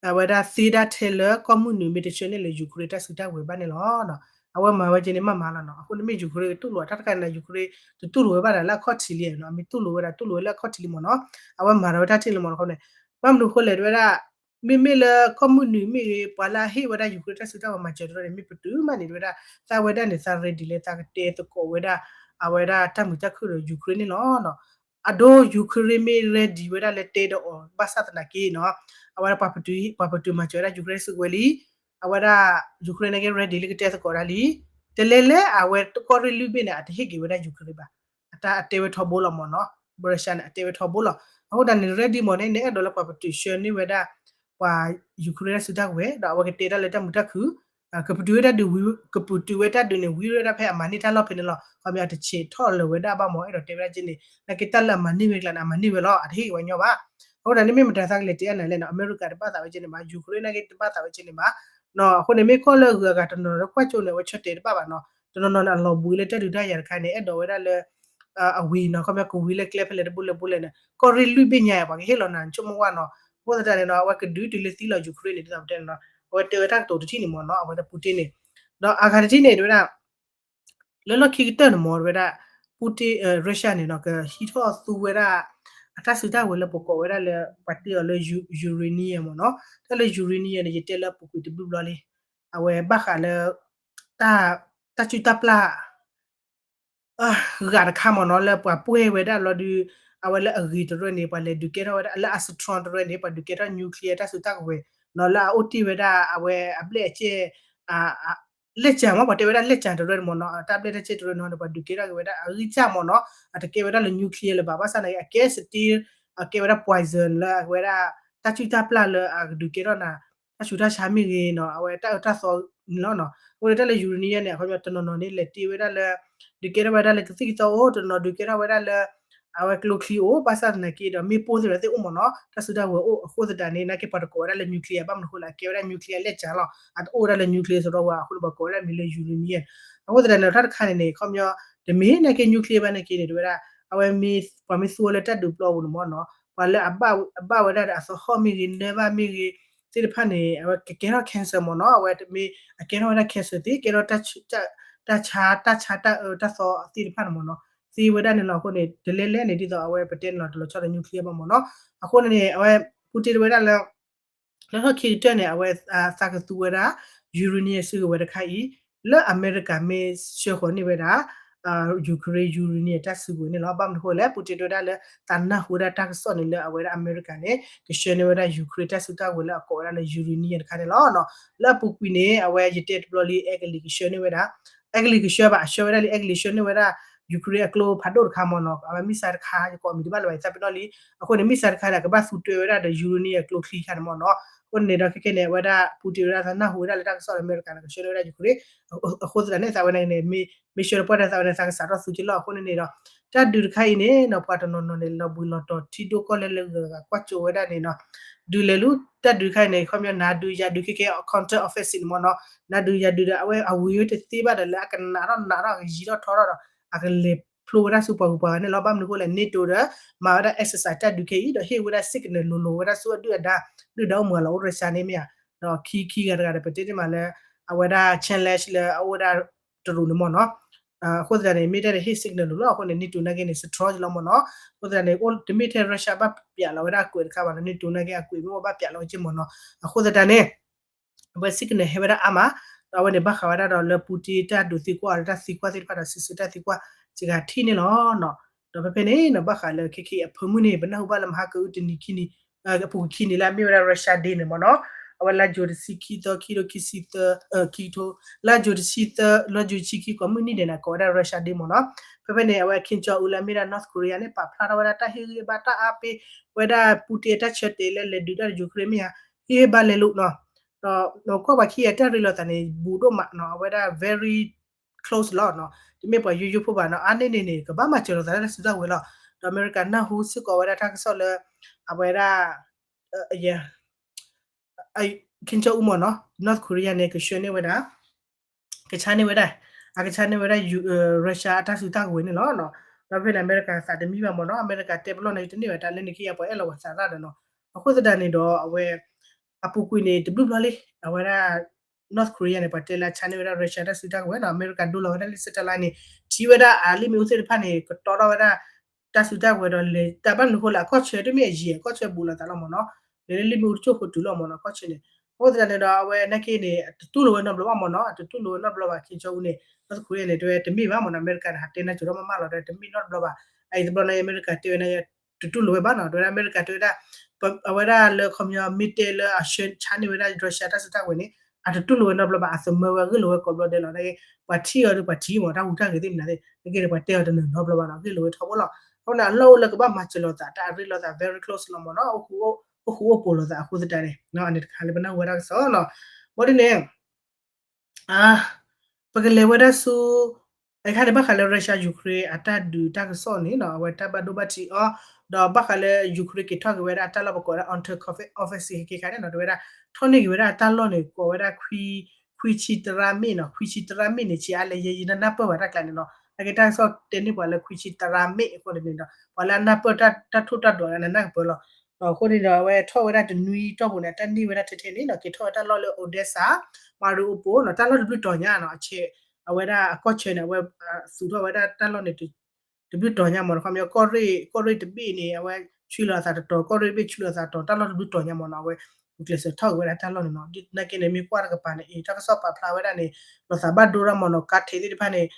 အဝဲဒၣ်သ့ဒၣ်ထဲလၢကီၢ်မုၢ်နုာ်မ့ၢ်တဆၢန့ၣ်လၢ Ukraine တၢ်စုတၢ်ဝဲၤဘၣ်န့ၣ်လီၤ. အဝဲမၤဝဲကဲန့ၣ်မ့ၢ်မၤလီၤနီၤ. အဃိန့ၣ်မ့ၢ် Ukraine တူၢ်လိာ်အတၢ်တခါန့ၣ် Ukraine တတူၢ်လိာ်ဝဲဘၣ်ဒီးလၢအခီၣ်ထံးလံနီၤ, အမ့ၢ်တူၢ်လိာ်ဝဲဒၣ်တူၢ်လိာ်ဝဲလၢအခီၣ်ထံးလံမ့ၢ်နီၤ. အဝဲမၤဒီးဝဲတၢ်ထံၣ်လံမ့ၢ်နီၤ. အဃိန့ၣ် ဘၣ်မနုၤအဃိလဲၣ် တဲဝဲဒၣ် မ့မ့ၢ်လၢကီၢ်မုၢ်နုာ်မ့ၢ်ဂ့ၤ ပှၤလၢအဟ့ၣ်ဝဲဒၣ် Ukraine တၢ်စုတၢ်ဝဲၤမၤစၢၤတရၢန့ၣ် မ့ၢ်ပတုာ်မးန့ၣ် တဲဝဲဒၣ် သးဝဲဒၣ်န့ၣ် သး ready လၢသးကတဲသကိးဝဲဒၣ် အဝဲဒၣ်တၢ်မုာ်တၢ်ခုၣ်ဒီး Ukraine န့ၣ်လီၤ. အဒိ Ukraine မ့ၢ် ready ဝဲဒၣ်လၢတဲဒီးအီၤ ဘၣ်ဆၣ်သနာ်က့နီၤ အဝဲဒၣ်ပှၤပတုာ် ပှၤပတုာ်မၤစၢၤဝဲဒၣ် Ukraine စုကဝဲၤလံ, အဝဲဒၣ် Ukraine န့ၣ်က့ ready လၢကတဲသကိးဒၣ်လံ, တလဲၤလဲၤအဝဲကီၢ်ရ့ၣ်လွံၢ်ဘ့ၣ်န့ၣ် အတဟ့ၣ်က့ၤဝဲဒၣ် Ukraine ဘၣ်. အတၢ်အတဲဝဲထီဘိလီၤမ့ၢ်နီၤ, Russia န့ၣ် အတဲဝဲထီဘိလီၤ. အဃိသတးန့ၣ် ready မ့ၢ်န့ၣ် နအဲၣ်ဒိးလၢပှၤပတုာ်ဆှၢန့ၢ်ဝဲဒၣ် ပှၤ Ukraine တၢ်စုတၢ်ဝဲၤ ဒီးအဝဲကတဲဒၣ်လၢတၢ်မုာ်တၢ်ခုၣ် ကပတုာ်ဝဲတၢ်ဒုးဝံၤ ကပတုာ်ဝဲတၢ်ဒုးန့ၣ် ဝံၤဝဲဒၣ်ဖဲအမၤန့ၢ်တၢ်လီၢ်ဖဲန့ၣ်လီၤ. ခီပညီအတဆဲးထီၣ်လၢၤဝဲဒၣ်ဘၣ်မ့ၢ် အဲၣ်ဒိးတဲဝဲဒၣ်က့န့ၣ် နာ်က့တၢ်လၢအမၤန့ၢ်ဝဲကျါန့ၣ် အမၤန့ၢ်ဝဲလီၤ အတဟ့ၣ်က့ၤဝဲညီဘၣ်. အဃိသတးန့ၣ် မ့ၢ်မတၤသးကလဲၤတဲအနၤလဲၣ်နီၤ, အမဲရကၤတဘၣ်သးဝဲကဲန့ၣ်ဘၣ်, Ukraine နာ်က့တဘၣ်သးဝဲကဲန့ၣ်ဘၣ်. အဃိန့ၣ် မ့ၢ်ကီၢ်လၢအဂုၤအဂၤတနီၤနီၤလၢကွၢ်ကၠိန့ၣ် အဝဲဆၢတဲာ်တဘၣ်ဘၣ်နီၤ, တနီၤနီၤန့ၣ် အလီၤဘှံးလၢတၢ်ဒုးတၢ်ယၤတခါန့ၣ် အဲၣ်ဒိးဝဲဒၣ်လၢ အဝံၤနီၤ, ခီပညီကဝံၤလၢကျဲဖဲလဲၣ်တဘိလဲၣ်ဘိလဲၣ်န့ၣ် ကီၢ်ရ့ၣ်လွံၢ်ဘ့ၣ်ညါ ပှၤကဟ့ၣ်လီၤနၤ နဆိကမိၣ်ဝဲနီၤ. အဃိသတးန့ၣ်နီၤ အဝဲကဒုးတုၤလၢသံလီၤ Ukraine န့ၣ် ဒ်သိးပတဲန့ၣ်နီၤ, အဝဲတဲဝဲတၢ်ကတိၤတထံၣ်န့ၣ်မ့ၢ်နီၤ, အဝဲဒၣ် Putin န့ၣ်, ဒီးအဂၤတထံၣ်န့ၣ် တဲဝဲဒၣ် လၢလီၢ်ခံကတၢၢ်န့ၣ်မ့ၢ် တဲဝဲဒၣ် Putin, Russia န့ၣ်နီၤ ကဟံးထီၣ်သူဝဲဒၣ် အတၢ်စုတၢ်ဝဲၤလၢပကိးဝဲဒၣ်လၢ ပှၤတ့အီၤလၢ uranium မ့ၢ်နီၤ, တၢ်လၢ uranium န့ၣ် ယတဲလၢအပူၤကွံာ်တဘျုးဘျီလံ, အဝဲဘၣ်ဃးလၢ တၢ်စုၣ်တၢ်ပျၢ် ဂၤတခါမ့ၢ်နီၤ လၢပှၤပှဲၤဝဲဒၣ်လီၤဒုး အဝဲလၢအဂ့ၤတရၢန့ၣ် ပှၤလဲၤဒုးကဲထီၣ်ဝဲဒၣ် လၢအ strong တရၢန့ၣ် ပှၤဒုးကဲထီၣ် nuclear တၢ်စုတၢ်ကဝဲၤနီၤ လၢအအိၣ်တ့ၢ်ဝဲဒၣ်အဝဲအဘျဲၣ်အကဲၢ် လက်ကျန် မ့ၢ်ပှၤတဲဝဲဒၣ် လက်ကျန် တရၢန့ၣ်မ့ၢ်နီၤ တၢ်ဘျဲၣ်တၢ်ကဲၢ်တရၢန့ၣ် ပှၤဒုးကဲထီၣ်က့ၤဝဲဒၣ်အဂံၢ်စၢ်မ့ၢ်နီၤ အတကဲဝဲဒၣ်လၢ nuclear လၢၤဘၣ် ဘၣ်ဆၣ်န့ၣ် အကဲ still အကဲဝဲဒၣ် poison လၢအဝဲဒၣ် တၢ်စုၣ်တၢ်ပျၢ်လၢအကဒုးကဲထီၣ်နၤ တၢ်ဆူးတၢ်ဆါမ့ၢ်ဂ့ၤနီၤ အဝဲတၢ်အၢတၢ်သီန့ၣ်လီၤနီၤ အဃိန့ၣ်တၢ်လၢ uranium န့ၣ် အခီပညီတနီၤနီၤန့ၣ် လဲၤတ့ဝဲဒၣ်လၢ ဒုးကဲထီၣ်ဝဲဒၣ်လၢကသံၣ်ကသီအိၣ် တနီၤဒုးကဲထီၣ်ဝဲဒၣ်လၢ အဝဲကျိချံအိၣ် ဘၣ်ဆၣ်သနာ်က့ဒီး မ့ၣ်ပိၢ်သ့ၣ်ဒီးသ့ၣ်အိၣ်မ့ၢ်နီၤ တၢ်စုတၢ်ဝဲၤအိၣ် အဃိသတးန့ၣ် နာ်က့ပှၤတကိးဝဲဒၣ်လၢ nuclear ဘၣ်မနုၤအဃိလဲၣ် အကဲဝဲဒၣ် nuclear အလက်ကျန်လီၤ အတအိၣ်ဝဲဒၣ်လၢ nuclear စရီဝဲ အဃိန့ၣ် ပှၤကိးဝဲဒၣ်မံၤလၢ uranium အဃိသတးန့ၣ် တၢ်တခါန့ၣ်န့ၣ် အခီပညီ တမ့ၢ်နာ်က့ nuclear ဘၣ်နာ်က့န့ၣ် တဝဲဒၣ် အဝဲမ့ၢ် ပှၤမ့ၢ်သူဝဲလၢတၢ်ဒုးပျီပူၤန့ၣ်မ့ၢ်နီၤ ပှၤလၢအဘၣ်ဝဲဒၣ်ဒီးအသဟီၣ်မ့ၢ်ဂ့ၤ နၢဘၣ်မ့ၢ်ဂ့ၤ သ့ၣ်တဖၣ်န့ၣ် အဝဲကကဲထီၣ် cancer မ့ၢ်နီၤ အဝဲတမ့ၢ်အကဲထီၣ်ဝဲဒၣ် cancer သ့ ကဲထီၣ် တၢ်ဆါ တၢ်ဆါ တၢ်အၢတၢ်သီသ့ၣ်တဖၣ်န့ၣ်မ့ၢ်နီၤ သ့ဝဲဒၣ်န့ၣ်လီၤ အဃိန့ၣ် တလဲလဲၣ်န့ၣ် ဒ်သိးအဝဲပတဲန့ၣ်လီၤ တလီၤဆီဒီး nuclear ဘၣ်မ့ၢ်နီၤ အဃိန့ၣ်န့ၣ် အဝဲ Putin တဝဲဒၣ်လၢ လၢထီၣ်ခံကတၢၢ်န့ၣ် အဝဲသးကသူဝဲဒၣ် uranium စုကဝဲၤတခါအံၤ လၢအမဲရကၤမ့ၢ်ဆှၢဃီၤန့ၢ်ဝဲဒၣ် Ukraine uranium တၢ်စုကဝဲၤန့ၣ်လီၤ ဘၣ်မနုၤအဃိလဲၣ် Putin တဝဲဒၣ်လၢ သးနၢ်ဟူဝဲဒၣ်တၢ်ကစီၣ်န့ၣ် လၢအဝဲဒၣ်အမဲရကၤန့ၣ် ကဆှၢန့ၢ်ဝဲဒၣ် Ukraine တၢ်စုတၢ်ကဝဲၤလၢအကိးဝဲဒၣ်လၢ uranium တခါန့ၣ်လီၤ. လၢအပူၤကွံာ်န့ၣ် အဝဲယတဲတဘျီလံ အဲကလံးကဆှၢန့ၢ်ဝဲဒၣ် အဲကလံးကဆှၢဘၣ် အဆှၢဝဲဒၣ်လံ အဲကလံးဆှၢန့ၢ်ဝဲဒၣ် Ukraine အကျိဖးဒိၣ်တခါမ့ၢ်နီၤ အဝဲ missile တခါ ယကိးမံၤတဘၣ်လၢၤဘၣ် ယသးပ့ၤနီၣ်လံ အဃိန့ၣ် missile တခါန့ၣ် အကဘၣ်သူတၢဝဲဒၣ်ဒီး uranium အကျိချံတခါန့ၣ်မ့ၢ်နီၤ အဃိန့ၣ်ဒီးခဲကဲန့ၣ် အဝဲဒၣ် Putin တဝဲဒၣ်သးနၢ်ဟူဝဲဒၣ်လၢတၢ်ကစီၣ်လၢအမဲရကၤန့ၣ် ကဆှၢန့ၢ်ဝဲဒၣ် Ukraine အဃိသတးန့ၣ် သးဝဲန့ၣ် မ့ၢ်ဆှၢတပှၢ်ဒီးသးဝဲန့ၣ် သးကစးထီၣ်သူက့လီၤ အဃိန့ၣ်န့ၣ်ဒီး တၢ်ဒုးတခါအံၤန့ၣ်နီၤ ပှၤတနီၤနီၤန့ၣ် လီၤဘှံးလီၤတီၤထံဒိၣ်ကီၢ်လဲၢ်လၢဂၤဂၤကွၢ်ကၠိဝဲဒၣ်န့ၣ်နီၤ ဒုးလဲၤလူ တၢ်ဒုးတခါအံၤန့ၣ် ခီပညီနၤဒုးယၤဒုးခဲကဲ counter offensive န့ၣ်မ့ၢ်နီၤ နၤဒုးယၤဒုးဒီး အဝဲအဝံၤဝဲတသ့ဘၣ်ဒီးလၢအကနးထီၣ်နးထီၣ် အကယံၤထီၣ်ထီထီၣ်ဒီး အကလဲၤဖျိဝဲဒၣ်ဆူပှၤဂုၤပှၤဂၤန့ၣ်လီၤ. ဘၣ်မနုၤအဃိလဲၣ် NATO ဒီး မၤဝဲဒၣ် exercise တၢ်ဒုးခဲအံၤ ဒီးဟ့ၣ်ဝဲဒၣ် signal လိၤလိၤဝဲဒၣ်ဆူအဒုၣ်အဒါ ဒုၣ်ဒါအိၣ်မူလီၤ အိၣ် Russia န့ၣ်မ့ၢ်ဧါ ဒီးခံခံဂၤတဂၤဒီး ပတဲတ့ၢ်မးလၢ အဝဲဒၣ် challenge လၢအအိၣ်ဝဲဒၣ်တရူးန့ၣ်မ့ၢ်နီၤ အဃိသတးန့ၣ် မ့ၢ်တဲဒီးဟ့ၣ် signal လိၤလီၤ အဃိန့ၣ် NATO နာ်က့န့ၣ် strong လီၤမ့ၢ်နီၤ အဃိသတးန့ၣ် တမ့ၢ်ထဲ Russia ဘၣ်ပျးလီၤဝဲဒၣ်အကွဲးတခါဘၣ်နီၤ NATO နာ်က့အကွဲးမ့ၢ်အိၣ်ဘၣ်ပျးလီၤဝဲက့မ့ၢ်နီၤ အဃိသတးန့ၣ် အဝဲ signal ဟဲဝဲဒၣ်အါမး ဒီးအဝဲန့ၣ်ဘၣ်ဃးဝဲဒၣ်ဒီးလၢ Putin တၢ်ဒုးသံကွၢ်ဒီးတၢ်သံကွၢ်သ့ၣ်တဖၣ်ဒီး စံးဆၢတၢ်သံကွၢ်စှၤဂၤထံၣ်န့ၣ်လီၤ. ဒီးဖဲဖဲန့ၣ်နီၤ ဘၣ်ဃးလၢခဲခဲအံၤအဖၢမုၢ်န့ၣ် ပနၢ်ဟူဘၣ်လၢမဟါကအုတနံၤခံနံၤ အပူၤကွံာ်ခံနံၤလၢအမ့ၢ်ဝဲဒၣ် Russia Day န့ၣ်မ့ၢ်နီၤ အဝဲလါ June တဆံခံသီ ခံထိခံဆံသၢ ခံကထိ လါ June တဆံသၢ လါ June တဆံခံကိးမုၢ်နံၤဒဲးန့ၣ် ကိးဝဲဒၣ် Russia Day မ့ၢ်နီၤ ဖဲဖဲန့ၣ် အဝဲ Kim Jong Un လၢအမ့ၢ်ဒၣ် North Korea န့ၣ် ပာ်ဖျါထီၣ်ဝဲဒၣ်တၢ်ဟ့ၣ်ဂံၢ်ဘါတၢ်အါပ့ၤဝဲဒၣ် Putin အတၢ်ဆၢတဲာ်လၢလဲၤဒုးတၢ်ဒီး Ukraine မ့ၢ်ဧါ ဟ့ၣ်ဂံၢ်ဘါလဲၤလိာ်နီၤ ဒီးကွၢ်ပှၤခံဂၤတၢ်ရ့လိာ်သးန့ၣ် ဘူးဒိၣ်မးနီၤ အဝဲဒၣ် very close လီၤနီၤ တမ့ၢ်ပှၤယိယိဖိဘၣ်နီၤ အါန့ၢ်န့ၣ်န့ၣ် ကဘၣ်မၤစၢၤလိာ်သးလၢတၢ်စုတၢ်ဝဲၤလီၤ ဒီးအမဲရကၤနၢ်ဟူစ့ၢ်ကီးဝဲဒၣ်တၢ်ကစီၣ်လၢ အဝဲဒၣ် Kim Jong Un မ့ၢ်နီၤ North Korea န့ၣ် ကဆှၢန့ၢ်ဝဲဒၣ် ကဆါန့ၢ်ဝဲဒၣ် အကဆါန့ၢ်ဝဲဒၣ် Russia အတၢ်စုတၢ်ကဝဲၤန့ၣ်လီၤ. ဒီးဖဲန့ၣ် အမဲရကၤသးတမံဘၣ်မ့ၢ်နီၤ အမဲရကၤတဲပလီၢ်န့ၣ် တန့ၢ်ဘၣ်တၢ်လၢန့ၣ်ခံဂၤ ပှၤအဲၣ်လီၤဝဲသးတၢ်ဒီးနီၤ အဃိသတးန့ၣ်ဒီးအဝဲ အပူၤကွံာ်န့ၣ် တဘျုးဘျီလံ အဝဲဒၣ် North Korea န့ၣ် ပှၤတဲလၢအဆါန့ၢ်ဝဲဒၣ် Russia တၢ်စုတၢ်ကဝဲၤနီၤ အမဲရကၤဒိလီၤဝဲဒၣ်လံ satellite န့ၣ် ထံၣ်ဝဲဒၣ်အလံာ်မ့ၣ်အူသ့ၣ်တဖၣ်န့ၣ် ကတီထီၣ်ဝဲဒၣ် တၢ်စုတၢ်ကဝဲၤဒီးလဲၤတၢ်ဘၣ်မနုၤဃိလၢအကီၢ်ဆၢတမ့ၢ်အယံၤ အကီၢ်ဆၢဘူးလိာ်သးလီၤမ့ၢ်နီၤ လဲၤလၢလံာ်မ့ၣ်အူတစိၢ်ဖိတုၤလီၤမ့ၢ်နီၤ အကီၢ်ဆၢန့ၣ် အဃိသတးန့ၣ်ဒီး အဝဲနာ်က့န့ၣ် အတတူၢ်လိာ်ဝဲနီတဘျီဘၣ်မ့ၢ်နီၤ အတတူၢ်လိာ်ဝဲနီတဘျီဘၣ် Kim Jong Un န့ၣ် North Korea န့ၣ် တဲဝဲတမ့ၢ်ဘၣ်မ့ၢ်နီၤ အမဲရကၤန့ၣ် ဟးတဲနၢ်ကၠိၤထီၣ်မးမးလီၤ တဲဝဲတမ့ၢ်နီတဘျီဘၣ် အအံၤတဘျီန့ၣ် အမဲရကၤတဲဝဲန့ၣ် တတူၢ်လိာ်ဝဲဘၣ်နီၤ တဲဝဲဒၣ်အမဲရကၤတဲဝဲဒၣ် အဝဲဒၣ်လၢခီပညီမ့ၢ်တဲလၢအဆါန့ၢ်ဝဲဒၣ် Russia တၢ်စုတၢ်ကဝဲၤန့ၣ် အတတူၢ်လိာ်ဝဲနီတဘျီဘၣ် အသမၢဝဲဂ့ၢ်လိာ်ဝဲကိးဘျီဒဲးလီၤ ပှၤထံၣ်အီၤဒီးပှၤထံၣ်မ့ၢ် တၢ်ဟူးတၢ်ဂဲၤသ့ၣ်မနုၤသ့ၣ် နာ်က့န့ၣ် ပှၤတဲအီၤတနၢၤနီတဘျီဘၣ်နီၤ ဂ့ၢ်လိာ်ဝဲထီဘိလီၤ အဃိန့ၣ် အလီၢ်အိၣ်လၢကဘၣ်မၤစၢၤလိာ်သး တၢ်အရ့လိာ်သး very close လီၤမ့ၢ်နီၤ အိၣ်ဃူအိၣ်ဖိးလိာ်သးအဃိသတးန့ၣ် အန့ၣ်တခါလၢပနၢ်ဟူဝဲဒၣ်ကစီၣ်နီၤ ဘၣ်ဒ်န့ၣ် ပကလဲၤဝဲဒၣ်ဆူ အခါန့ၣ် ဘၣ်ဃးလၢ Russia Ukraine အတၢ်ဒုးတၢ်ကစီၣ်န့ၣ်နီၤ အဝဲတၢ်ဘၣ်ဒိဘၣ်ထံးအီၤ ဒီးဘၣ်ဃးလၢ Ukraine က့ၤထီၣ်က့ၤဝဲဒၣ်အတၢ်လီၢ်ပကိးဝဲဒၣ် counter offensive ခဲခါန့ၣ်နီၤ တဲဝဲဒၣ် ထီၣ်န့ၢ်က့ၤဝဲဒၣ်အတၢ်လီၢ်န့ၣ် ကိးဝဲဒၣ် ခွံဆံတရၣ်မ့ၣ်နီၤ ခွံဆံတရၣ်မ့ၣ်န့ၣ် ဆံးအါလဲၣ် ယဲယနၢ်ပၢၢ်ဘၣ်တၢ်ကျါန့ၣ်နီၤ နာ်က့တၢ်ကစီၣ်တဲန့ၢ်ပှၤလၢခွံဆံတရၣ်မ့ၣ်အဃိန့ၣ်နီၤ ပှၤလၢအနၢ်ပၢၢ်တၢ်ထိၣ်တၢ်ဒွးလၢနနၢ်ကပၢၤလီၤ အဃိန့ၣ်ဒီး အဝဲထီၣ်ဝဲဒၣ်တနွံတီၢ်ပူၤန့ၣ် အတၢ်န့ၢ်ဝဲဒၣ်ထဲထဲန့ၣ်နီၤ က့ၤထီၣ်ဝဲတၢ်လီၢ်လၢ Odesa Mariupol နီၤ တၢ်လီၢ်တဘျုးတီၤညါနီၤ အဆဲး အဝဲဒၣ်အကီၢ်ဆၢန့ၣ် အဝဲသူၣ်ထီၣ်ဝဲဒၣ်တၢ်လီၢ်န့ၣ် တဘျုးတီၤညါမ့ၢ်နီၤ ခီပညီ ကီၢ်ရ့ၣ် ကီၢ်ရ့ၣ်တဘ့ၣ်န့ၣ် အဝဲဆှံလီၤအသးတတီၤ ကီၢ်ရ့ၣ်တဘ့ၣ်ဆှံလီၤအသးတတီၤ တၢ်လီၢ်တဘျုးတီၤညါမ့ၢ်နီၤ အဝဲ ကျဲးစၢးထီၣ်က့ၤဝဲဒၣ်တၢ်လီၢ်န့ၣ်နီၤ နာ်က့န့ၣ် မ့ၢ်ကွၢ်တကပၤန့ၣ် အ့ တၢ်ကစီၣ်ပာ်ဖျါဝဲဒၣ်န့ၣ် လီၤသးဘၣ်ဒိရၣ်မ့ၢ်နီၤ ကါထံးသ့ၣ်တဖၣ်န့ၣ်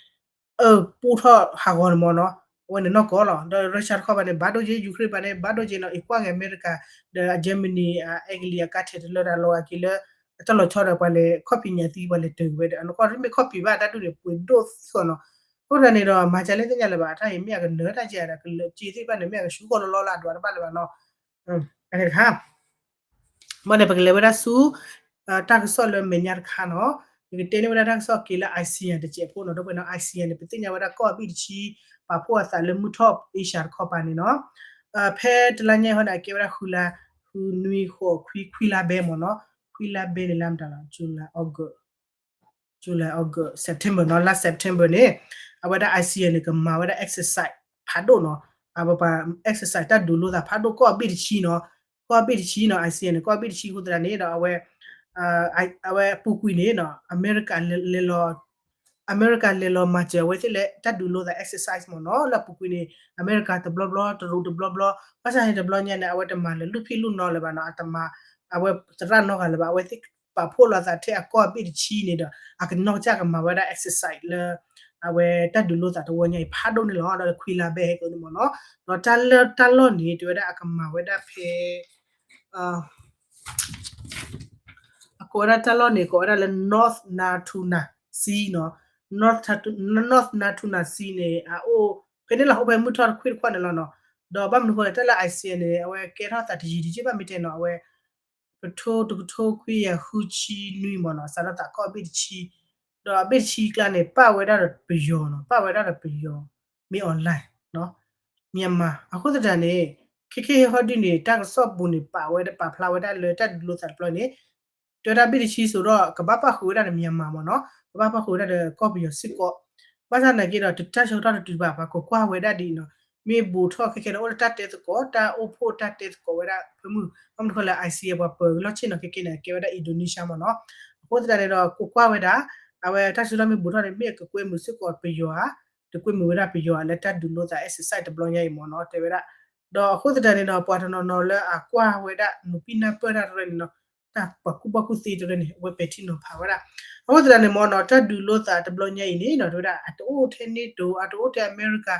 ပူထီၣ်ဟးဂီၤန့ၣ်မ့ၢ်နီၤ, အဝဲန့ၣ်နီၢ်ကီၢ်လီၤ. ဒီး Russia တခီပၤန့ၣ် ဘၣ်ဒိၣ်က့ Ukraine ပၤန့ၣ် ဘၣ်ဒိၣ်က့နီၤ, အံၤကွၢ်က့ၤအမဲရကၤ ဒီး Germany အ Italy အကါထဲးတလၢတၢ်လီၤအက့ၤလၢ အတၢ်လီၤဆီဒီးပှၤလဲၤခီၣ်ဖံးညၣ်သံ ပှၤလဲၤတၢၤဝဲဒီး အနီၢ်ကီၢ်မ့ၢ်ခီၣ်ဖံးဘၣ်တၢ်ဒုးန့ၣ် ပှ့ၤဒိၣ်သံဃီနီၤ. အဃိသတးန့ၣ်ဒီး မၤကလဲၣ်သ့ၣ်ညါလၢၤဘၣ် တၢ်အံၤမ့ၢ်အကနၢၤတၢ်ကဲဒီး ကလၢာ်က့သ့ၣ်တဖၣ်န့ၣ် မ့ၢ်အကဆူၣ်ကီၢ်လီၤလီၤလၢအဒွးတဘၣ်လၢၤဘၣ်နီၤ. အန့ၣ်တခါ ဘၣ်န့ၣ် ပကလဲၤဝဲဒၣ်ဆူ တၢ်ကစီၣ်လၢမဲာ်ညါတခါနီၤ, ယကတဲန့ၢ်ဝဲဒၣ်တၢ်ကစီၣ်က့ၤလၢ ASEAN တစဲးဖိနီၤ, ဒီးပနီၤ ASEAN န့ၣ် ပသ့ၣ်ညါဝဲဒၣ်ကီၢ်အဘ့ၣ်တဆံ ပာ်ဖှိၣ်အသးလၢမုၢ်ထီၣ် Asia တခီပၤန့ၣ်နီၤ. ဖဲတလါညါအံၤဟီန့ၣ် အကဲဝဲဒၣ်ဃုလါ, ဃုနွံ ဃိး ခွံ ခွံလါဘဲမ့ၢ်နီၤ, ခွံလါဘဲန့ၣ်လါမတၤလီၤ July August July August September နီၤ, လါ September န့ၣ် အဝဲဒၣ် ASEAN န့ၣ် ကမၤဝဲဒၣ် exercise ဖးဒိၣ်နီၤ, အဝဲပှၤ exercise တၢ်ဒုးလိသးဖးဒိၣ်ကီၢ်အဘ့ၣ်တဆံနီၤ, ကီၢ်အဘ့ၣ်တဆံနီၤ, ASEAN န့ၣ် ကီၢ်အဘ့ၣ်တဆံအဃိသတးန့ၣ်ဒီး အဝဲ အဝဲပူၤကွံာ်န့ၣ်နီၤ အမဲရကၤလဲၤလီၤ အမဲရကၤလဲၤလီၤမၤစၢၤအဝဲသ့ၣ်လၢတၢ်ဒုးလိသး exercise မ့ၢ်နီၤ, လၢအပူၤကွံာ်န့ၣ် အမဲရကၤတဘျီဘျီ တရူးတဘျီဘျီ, ဘၣ်ဆၣ်န့ၣ်တဘျီညါန့ၣ် အဝဲတမၤလၢလူၢ်ဖံးလူၢ်နီၤလၢၤဘၣ်နီၤ, အတမၤ အဝဲသရၣ်နီတဂၤလၢၤဘၣ်, အဝဲသ့ၣ်ပာ်ဖှိၣ်လိာ်သးထဲအကီၢ်အဘ့ၣ်တဆံန့ၣ်ဒီး အကနီၢ်ကစၢ်ကမၤဝဲဒၣ် exercise လၢ အဝဲတၢ်ဒုးလိသးတဝီညါအံၤဖးဒိၣ်န့ၣ်လီၤ, ဒီးခွံလါဘဲဟဲက့ၤန့ၣ်မ့ၢ်နီၤ, ဒီးတၢ်လီၢ်န့ၣ် တဲဝဲဒၣ်အကမၤဝဲဒၣ်ဖဲ အကိးဝဲဒၣ်တၢ်လီၢ်န့ၣ် ကိးဝဲဒၣ်လၢ North Natuna Sea နီၤ, North Natuna- North Natuna Sea န့ၣ် အအိၣ်ဖဲန့ၣ်လီၤ, အိၣ်ဖဲမုၢ်ထီၣ်တခွံတခွါန့ၣ်လီၤနီၤ, ဒီးဘၣ်မနုၤဃိလဲၣ် တၢ်လၢ ASEAN န့ၣ် အဝဲကဲထီၣ်သးတယံၤတယံၤဘၣ်မ့ၢ်တဲနီၤ, အဝဲ ပထိတကထိခွံကယၤဃုဆံနွံမ့ၢ်နီၤ, စးထီၣ်သးကီၢ်အဘ့ၣ်တဆံ, ဒီးအဘ့ၣ်တဆံကျါန့ၣ် ပာ်ဝဲဒၣ်ဒီးပယီၤနီၤ, ပာ်ဝဲဒၣ်ဒီးပယီၤ မ့ၢ် online နီၤ, Myanmar အဃိသတးန့ၣ် ခဲခဲဟီဒုန့ၣ် တၢ်ကစီၣ်ပူၤန့ၣ် ပာ်ဝဲဒၣ်ပာ်ဖျါဝဲဒၣ်လၢတၢ်ဒုးလိသးတဘျီန့ၣ် တဲဝဲဒၣ်ဘ့ၣ်တဆံစိၤဒီး ကဘၣ်ပၣ်ဃုာ်ဝဲဒၣ်ဒီး Myanmar မ့ၢ်နီၤ, ကဘၣ်ပၣ်ဃုာ်ဝဲဒၣ်ဒီးကီၢ်ပယီၤစ့ၢ်ကီး, ဘၣ်ဆၣ်နာ်က့ဒီး တၢ်ဆၢကတီၢ်တတုၤဘၣ် ပှၤကကွၢ်ဝဲဒၣ်ဒ်အံၤနီၤ, မ့ၢ်ဘူးထီၣ်ခဲခဲန့ၣ် အိၣ်လၢတၢ်တဲသကိး တၢ်အိၣ်ဖှိၣ်တၢ်တဲသကိးဝဲဒၣ်ဖၢမုၢ်, ဘၣ်မနုၤဃိလဲၣ် ASEAN ပှၤပၢၤလီၢ်ဆ့ၣ်နီၤ ခဲခဲန့ၣ် အကဲဝဲဒၣ် Indonesia မ့ၢ်နီၤ, အဃိသတးန့ၣ်ဒီး ကကွၢ်ဝဲဒၣ် အဝဲတၢ်ဆၢကတီၢ်မ့ၢ်ဘူးထီၣ်န့ၣ် မ့ၢ်အကကွဲမုာ်စ့ၢ်ကီးပယီၤဧါ, တကွဲမုာ်ဝဲဒၣ်ပယီၤဧါ လၢတၢ်ဒုးလိသး exercise တဘျီညါအံၤမ့ၢ်နီၤ တဲဝဲဒၣ်, ဒီးအဃိသတးန့ၣ်ဒီး ပှၤတနီၤနီၤလၢအကွၢ်ဝဲဒၣ် နူၤပံၢ်နၢ်ပၢၢ်တၢ်တရၢန့ၣ်နီၤ, တၢ်ပှၤကူၣ်ဘၣ်ကူၣ်သ့တရၢန့ၣ် အဝဲပဲာ်ထံနီၤဖးဝဲဒၣ်, အဃိသတးန့ၣ်မ့ၢ်နီၤ တၢ်ဒုးလိသးတဘျီညါအံၤန့ၣ်နီၤ တဲဝဲဒၣ် အတအိၣ်ထဲ NATO အတအိၣ်ထဲအမဲရကၤ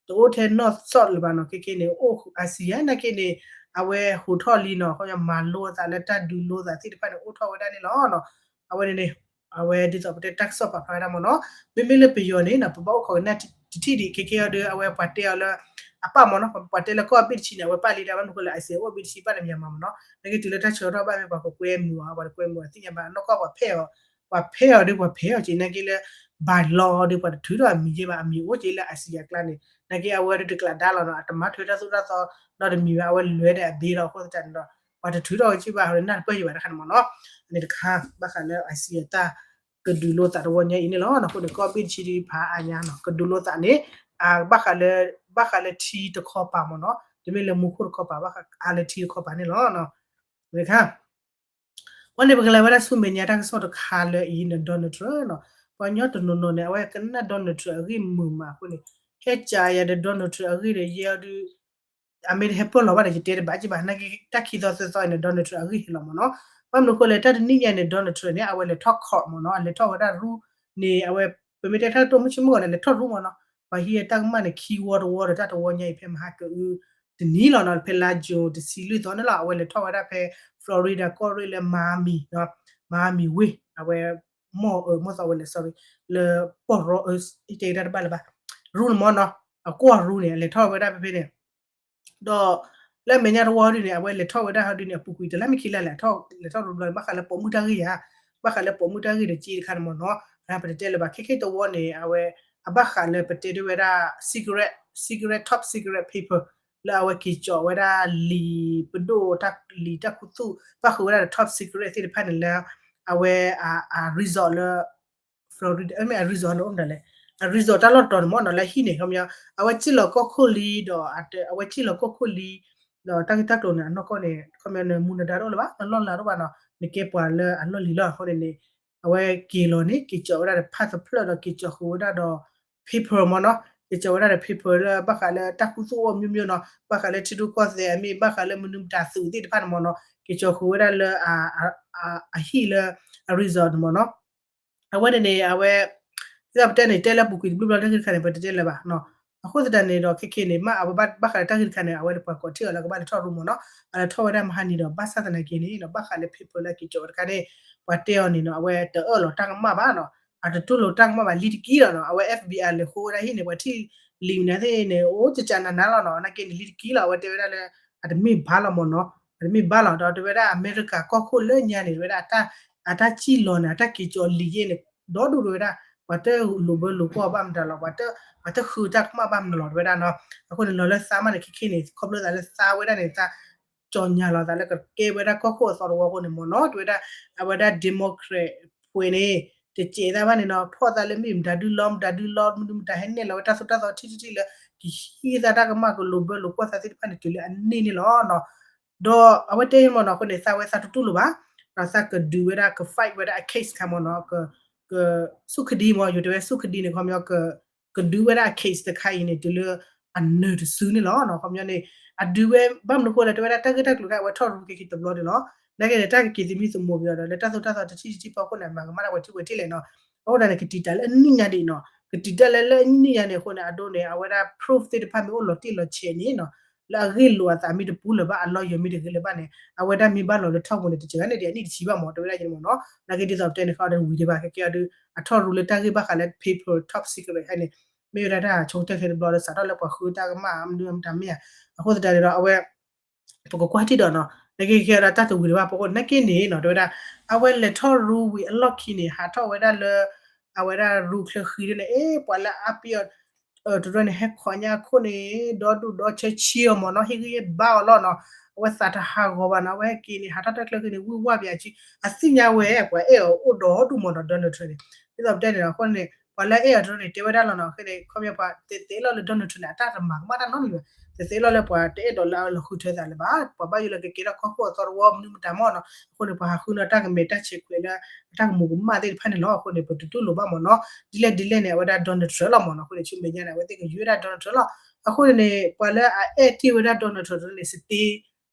တအိၣ်ထဲ North South လၢၤဘၣ်နီၤ, ခဲခဲန့ၣ် အိၣ် ASEAN နာ်က့န့ၣ် အဝဲဟူးထီၣ်လံနီၤ, မၤလိအသးလၢတၢ်ဒုးလိသးသ့ၣ်တဖၣ်န့ၣ် အိၣ်ထီၣ်ဝဲဒၣ်န့ၣ်လီၤနီၤ, အဝဲန့ၣ်န့ၣ် အဝဲဒ်သိးပတဲတၢ်ကစီၣ်ပာ်ဖျါဝဲဒၣ်မ့ၢ်နီၤ, မ့မ့ၢ်လၢပယီၤန့ၣ်နီၤ ပဘၣ်အိၣ်ခိးကနၣ်တထံၣ်ဒံး ခဲခဲအံၤဒီး အဝဲပှၤတဲအီၤလၢ အပၣ်မ့ၢ်နီၤ, ပှၤတဲလၢကီၢ်အဘ့ၣ်တဆံန့ၣ် အဝဲပၣ်လံဒၣ် ဘၣ်မနုၤဃိလဲၣ် ASEAN အိၣ်အဘ့ၣ်တဆံ ပၣ်ဒီး Myanmar မ့ၢ်နီၤ, နာ်က့တုၤလၢတၢ်ဆၢကတီၢ်ဘၣ်ဖဲပှၤကကွဲမုာ်အီၤ ပှၤတကွဲမုာ်အီၤသ့ၣ်ညါဘၣ် နီၢ်ကီၢ်ပှၤဖဲးအီၤ, ပှၤဖဲးအီၤဒီးပှၤဖဲးအီၤက့ၤ နာ်က့လၢ by law ဒီး ပှၤတထုးထီၣ်အမံၤယဲဘၣ် အမံၤအိၣ်က့ၤလၢ ASEAN အကျါန့ၣ် နာ်က့အဝဲဒၣ်တကျးဒါလီၤနီၤ, အတမၤထွဲတၢ်သိၣ်တၢ်သီ ဒီးတမံၤဘၣ် အဝဲလဲၤဒီးအဘ့လီၤ, အဃိသတးန့ၣ်ဒီး ပှၤတထုးထီၣ်ဝဲက့ၤဘၣ် အဃိန့ၣ် နၢ်တပၢၢ်ယံၤဘၣ်တခါန့ၣ်မ့ၢ်နီၤ, အန့ၣ်တခါ ဘၣ်ဃးလၢ ASEAN တၢ်ကဒုးလိသးတဝီညါအံၤန့ၣ်လီၤ, အဃိန့ၣ် ကီၢ်ဘ့ၣ်တဆံဒံးဖးအါညါနီၤ ကဒုးလိသးန့ၣ် ဘၣ်ဃးလၢ ဘၣ်ဃးလၢထံတခီပၤမ့ၢ်နီၤ, တမ့ၢ်လၢမူခိၣ်တခီပၤဘၣ်, အါလၢထံတခီပၤန့ၣ်လီၤ, တခါ ဝဲန့ၣ် ပကလဲၤဝဲဒၣ်ဆူမဲာ်ညါတၢ်ကစီၣ်တခါလၢအံၤန့ၣ် Donald Trump နီၤ, ပှၤကညီတနီၤနီၤန့ၣ် အဝဲကနၣ် Donald Trump အဂ့ၢ်မုာ်မးအဃိန့ၣ်, ဟဲကးယၤဒီး Donald Trump အဂ့ၢ်ဒီး ယဲအီၤဒုး အမ့ၢ်တဟဲပၢၢ်လီၤဘၣ်ဒီး ယတဲတဘၣ်က့ဘၣ်, နာ်က့တၢ်ခံသီသၢသီအံၤန့ၣ် Donald Trump အဂ့ၢ်ဟဲလီၤမ့ၢ်နီၤ, ဘၣ်မနုၤအဃိလဲၣ် တၢ်တနံၣ်ညါန့ၣ် Donald Trump န့ၣ် အဝဲလဲၤထီၣ် court မ့ၢ်နီၤ, အလဲၤထီၣ်ဝဲဒၣ်ရူၢ်န့ၣ် အဝဲ ပမ့ၢ်တဲတၢ်ကတိၤမုၢ်ဆ့ၣ်မုၢ်ဂီၤန့ၣ် လဲၤထီၣ်ရူၢ်မ့ၢ်နီၤ, ပှၤဟံးအတၢ်ကမၣ်န့ၣ် ခံဝီတဝီဒီး တၢ်တဝီညါအံၤ ဖဲမဟါကအု တနံၤလီၤနီၤ, ဖဲလါ June တဆံလွံၢ်သီန့ၣ်လီၤ, အဝဲလဲၤထီၣ်ဝဲဒၣ်ဖဲ Florida ကီၢ်ရ့ၣ်လၢ Miami နီၤ, Miami Wade အဝဲ မီၢ်အၢ မီၢ်သီဝဲလဲၣ် sorry လၢပီၢ်ရီအၢ တဲတၢ်တဘၣ်လၢၤဘၣ်, ရူၢ်န့ၣ်မ့ၢ်နီၤ, အကွီၢ်ရူၢ်န့ၣ် အလဲၤထီၣ်ဝဲဒၣ်ဖဲဖဲန့ၣ် ဒီး လၢအမဲာ်ညါတဝီဒုန့ၣ် အဝဲလဲၤထီၣ်ဝဲဒၣ်ဟီဒုန့ၣ် အပူၤကွံာ်တလါမ့ၢ်ခံလါလဲၣ် လဲၤထီၣ်ရူၢ်ဘျီန့ၣ် ဘၣ်ဃးလၢပိာ်မုၣ်တၢ်ဂ့ၢ်ဧါ, ဘၣ်ဃးလၢပိာ်မုၣ်တၢ်ဂ့ၢ်ဒီးက့တခါန့ၣ်မ့ၢ်နီၤ, ပတတဲလၢၤဘၣ် ခဲခဲတဝီန့ၣ် အဝဲ အဘၣ်ဃးလၢပတဲဒ်ဝဲဒၣ် secret secret top secret paper လၢအဝဲက့ၤကၠီးဝဲဒၣ်လံာ်ပဒိၣ်တၢ်လံာ်တၢ်ခူသူၣ် ပၣ်ဃုာ်ဝဲဒၣ်ဒီး top secret သ့ၣ်တဖၣ်န့ၣ်လၢ အဝဲ အ resort လၢ Florida မ့ၢ်အ resort န့ၣ်အိၣ်မနုၤလဲၣ်, အ resort တၢ်လီၢ်တတီၤန့ၣ်မ့ၢ်နီၤ လၢဟံၣ်န့ၣ် ခီပညီ အဝဲစ့ၢ်လီၤကီၢ်ခိၣ်လံဒီး အဝဲစ့ၢ်လီၤကီၢ်ခိၣ်လံ ဒီးတၢ်ဂ့ၢ်တၢ်ကျိၤန့ၣ် အနီၢ်ကီၢ်န့ၣ် ခီပညီနမူနဒါတအိၣ်လၢၤဘၣ် နလီၢ်လၤတအိၣ်ဘၣ်နီၤ နကဲပှၤလၢအလီၢ်လံၤလီၤ အဃိန့ၣ်န့ၣ် အဝဲက့ၤလီၤန့ၣ် က့ၤကၠီးဝဲဒၣ်ဒီး passport ဒီးက့ၤကၠီးဃုာ်ဝဲဒၣ်ဒီး paper မ့ၢ်နီၤ က့ၤကၠီးဝဲဒၣ်ဒီး paper လၢဘၣ်ဃးလၢတၢ်ခူသူၣ်အိၣ် မျိုးမျိုး နီၤ ဘၣ်ဃးလၢထံရူၢ်ကီၢ်သဲးအမ့ၢ် ဘၣ်ဃးလၢမနုၤမတၤသုးသ့ၣ်တဖၣ်န့ၣ်မ့ၢ်နီၤ က့ၤကၠီးဃုာ်ဝဲဒၣ်လၢ အဟံၣ်လၢ အ resort န့ၣ်မ့ၢ်နီၤ အဝဲန့ၣ်န့ၣ် အဝဲ ဒ်သိးပတဲန့ၣ် တဲလၢအပူၤကွံာ်တဘျုးဘျီတၢ်ဂ့ၢ်တခါန့ၣ် ပတတဲလၢၤဘၣ်. အဃိသတးန့ၣ်ဒီး ခဲခဲန့ၣ် မ့ၢ်အဝဲဘၣ်ဃးလၢတၢ်ဂ့ၢ်တခါန့ၣ် အဝဲပှၤကိးထံၣ်အီၤလၢကဘၣ်လဲၤထီၣ်ရူမ့ၢ်နီၤ, အလဲၤထီၣ်ဝဲဒၣ်မဟါနံၤဒီး ဘၣ်ဆၣ်သနာ်က့န့ၣ် ဘၣ်ဃးလၢ paper လၢက့ၤကၠီၤဝဲတခါန့ၣ် ပှၤတဲအီၤန့ၣ်နီၤ အဝဲတအၢၣ်လီၤတၢ်ကမၣ်ဘၣ်နီၤ, အတတူၢ်လိာ်တၢ်ကမၣ်ဘၣ် လံတကံလီၤနီၤ, အဝဲ FBI လဲၤဃိဝဲဒၣ်ဟံၣ်န့ၣ် ပှၤထံၣ်လံာ်မနုၤသ့ၣ်န့ၣ် အိၣ်ကကနၤနၤလီၤနီၤ, နာ်က့န့ၣ် လံတကံလီၤ အဝဲတဲဝဲဒၣ်လၢ အတမ့ၢ်ဘၣ်လီၤမ့ၢ်နီၤ, အတမ့ၢ်ဘၣ်လီၤ ဒီးတဲဝဲဒၣ်အမဲရကၤကီၢ်ခိၣ်လၢညါန့ၣ် တဲဝဲဒၣ် အတၢ်စံၣ်လီၤန့ၣ် အတၢ်က့ၤကၠီၤလံာ်ယ့ၢ်န့ၣ် ဒီဒူၣ်တဲဝဲဒၣ် ပှၤတလိာ်ဘၢလိာ်ကွီၢ်ဘၣ်မတၤလီၤ, ပှၤတဃုတၢ်ကမၣ်ဘၣ်မတၤလီၤ တဲဝဲဒၣ်နီၤ, အဃိန့ၣ်လီၤလၢသးမးန့ၣ် ခဲခဲန့ၣ် ခီဖျိသးလၢသးဝဲဒၣ်န့ၣ် သး ကၠီၤညါလီၤသးလၢကကဲဝဲဒၣ်ကီၢ်ခိၣ်အသီတဝီအဃိန့ၣ်မ့ၢ်နီၤ, တဲဝဲဒၣ် အဝဲဒၣ် Democrat ပှဲၤန့ၣ် တစဲးသးဘၣ်န့ၣ်နီၤ, ဖီၣ်သးလၢမ့ၢ်မတၤဒုလီမတၤဒုလီ မနုၤမတၤဟဲနဲၣ်လီၤဝဲတၢ်သိၣ်တၢ်သီထံထံထံလၢ ကဟံးသးတၢ်ကမၣ်ကလိာ်ဘၢလိာ်ကွီၢ်သးသ့ၣ်တဖၣ်န့ၣ် တုၤလၢအန့ၢ်န့ၣ်လီၤနီၤ. ဒီးအဝဲတဲမ့ၢ်နီၤ အဃိန့ၣ် သးဝဲသးတတူၢ်လိာ်ဘၣ်, ဒီးသးကဒုးဝဲဒၣ်က fight ဝဲဒၣ်အ case တခါမ့ၢ်နီၤ, ကဆူၣ်ခဒံမ့ၢ် ယိၤတဲဝဲဆူၣ်ခဒံန့ၣ် ခီပညီ ကဒုးဝဲဒၣ်အ case တခါအံၤန့ၣ် တုၤလၢအနၢၤတစုန့ၣ်လီၤနီၤ, ခီပညီန့ၣ် အဒုးဝဲဘၣ်မနုၤအဃိလဲၣ် တဲဝဲဒၣ်တၢ်ဂ့ၢ်တၢ်ကျိၤခါအဝဲထီၣ်ရူခဲခဲတဘျီန့ၣ်လီၤ, နာ်က့န့ၣ် တၢ်ကက့ၤသမံသမိးက့ၤအီၤဒီး လၢတၢ်သိၣ်တၢ်သီတထံၣ်တထံၣ်ဖီခိၣ်န့ၣ် အမၤကမၣ်တၢ်ဝဲထံၣ်ဝဲထံၣ်လဲၣ်နီၤ, အဃိသတးန့ၣ် ကတံာ်တာ်လၢအနံၣ်ညါဒံးနီၤ, ကတံာ်တာ်လၢလၢအနံၣ်ညါန့ၣ်အဃိန့ၣ် အဒိန့ၣ် အဝဲဒၣ် proof သ့ၣ်တဖၣ်မ့ၢ်အိၣ်လီၤတံၢ်လီၤဆဲးန့ၣ်နီၤ, လၢအဂ့ၢ်လိာ်အသးမ့ၢ်တပူၤလၢၤဘၣ် အ lawyer မ့ၢ်တဂ့ၤလၢၤဘၣ်န့ၣ် အဝဲဒၣ်မ့ၢ်ဘၣ်လီၤလၢထီၣ်ပူၤန့ၣ် တစှၤဂၤန့ၣ်ဒီးအနံၣ်တဆံဘၣ်မ့ၢ် တဲဝဲဒၣ်ယဲန့ၣ်မ့ၢ်နီၤ, နာ်က့ဒ်သိးပတဲန့ၣ် ခီဒီးဝံၤဒံးဘၣ် ခဲကဲအီၤဒီး အထီၣ်ရူလၢတၢ်ဂ့ၢ်ဘၣ်ဃးလၢ paper top secret ဟဲန့ၣ် မ့ၢ်ဝဲဒၣ်တၢ်ဆိကတၢၢ်ခဲတဘျီဒီး စးထီၣ်လၢပှၤဃုတၢ်ကမၣ်မနုၤမတၤမ့ၢ်ဧါ, အဃိသတးန့ၣ်ဒီးအဝဲ ပကကွၢ်ထံၣ်ဒီးနီၤ, နာ်က့ခဲကဲအီၤဒီးတၢ်တဝံၤဒံးဘၣ်ဖီခိၣ် နာ်က့န့ၣ်နီၤ တဲဝဲဒၣ် အဝဲလဲၤထီၣ်ရူဝံၤအလီၢ်ခံန့ၣ် ဟးထီၣ်ဝဲဒၣ်လၢ အဝဲဒၣ်ရူချၢဃံဒ်န့ၣ် အ့ ပှၤလၢအပ့ၢ်အီၤ တရၢန့ၣ် ဟဲခိးညါအခိၣ်န့ၣ် ဒီဒူၣ်ဒီဆၢဆံအီၤမ့ၢ်နီၤ, ဟ့ၣ်ဂံၢ်ဟ့ၣ်ဘါအီၤလီၤနီၤ, အဝဲသးတဟးဂီၤဘၣ်နီၤ, အဝဲဟဲက့ၤန့ၣ် ဟးထီၣ်တၢ်ချၢဃံန့ၣ် ဝံၢ်ဝါပၠးကံ, အသ့ၣ်ညါဝဲ ပှၤအဲၣ်အီၤအိၣ်ဒီဒူၣ်မ့ၢ်နီၤ Donald Trump န့ၣ်, ဒ်သိးပတဲန့ၣ် အဃိန့ၣ် ပှၤလၢအအဲၣ်အီၤတရၢန့ၣ် တဲဝဲဒၣ်လီၤနီၤ, အဃိန့ၣ် ခီပညီပှၤတဲသ့လီၤလၢ Donald Trump န့ၣ် အတၢ်တမၤကမၣ်တၢ်နီတမံၤဘၣ်, တဲသ့လီၤလၢပှၤတအဲၣ်ဒိးလၢအလီၤဃုထၢသးလၢၤဘၣ်, ပှၤဘၣ်ယိၣ်လၢကကဲထီၣ်ကီၢ်ခိၣ်အသီတဝီမနုၤမတၤမ့ၢ်နီၤ, အဃိန့ၣ် ပှၤဟးဃုန့ၢ်တၢ်ကမဲာ်တၢ်ဆဲးခွဲးလၢ အတၢ်ကမူၤကမၣ်သ့ၣ်တဖၣ်န့ၣ်လီၤ, အဃိန့ၣ် ပတတူၢ်လိာ်ဘၣ်မ့ၢ်နီၤ, ဒ်လဲၣ်ဒ်လဲၣ်န့ၣ် အဝဲဒၣ် Donald Trump လီၤမ့ၢ်နီၤ, အဃိန့ၣ် ဆူမဲာ်ညါန့ၣ် အဝဲသ့ၣ်ကယုၢ်ဝဲဒၣ် Donald Trump လီၤ, အဃိန့ၣ်န့ၣ် ပှၤလၢအအဲၣ်တ့ၢ်ဝဲဒၣ် Donald Trump န့ၣ် စတ့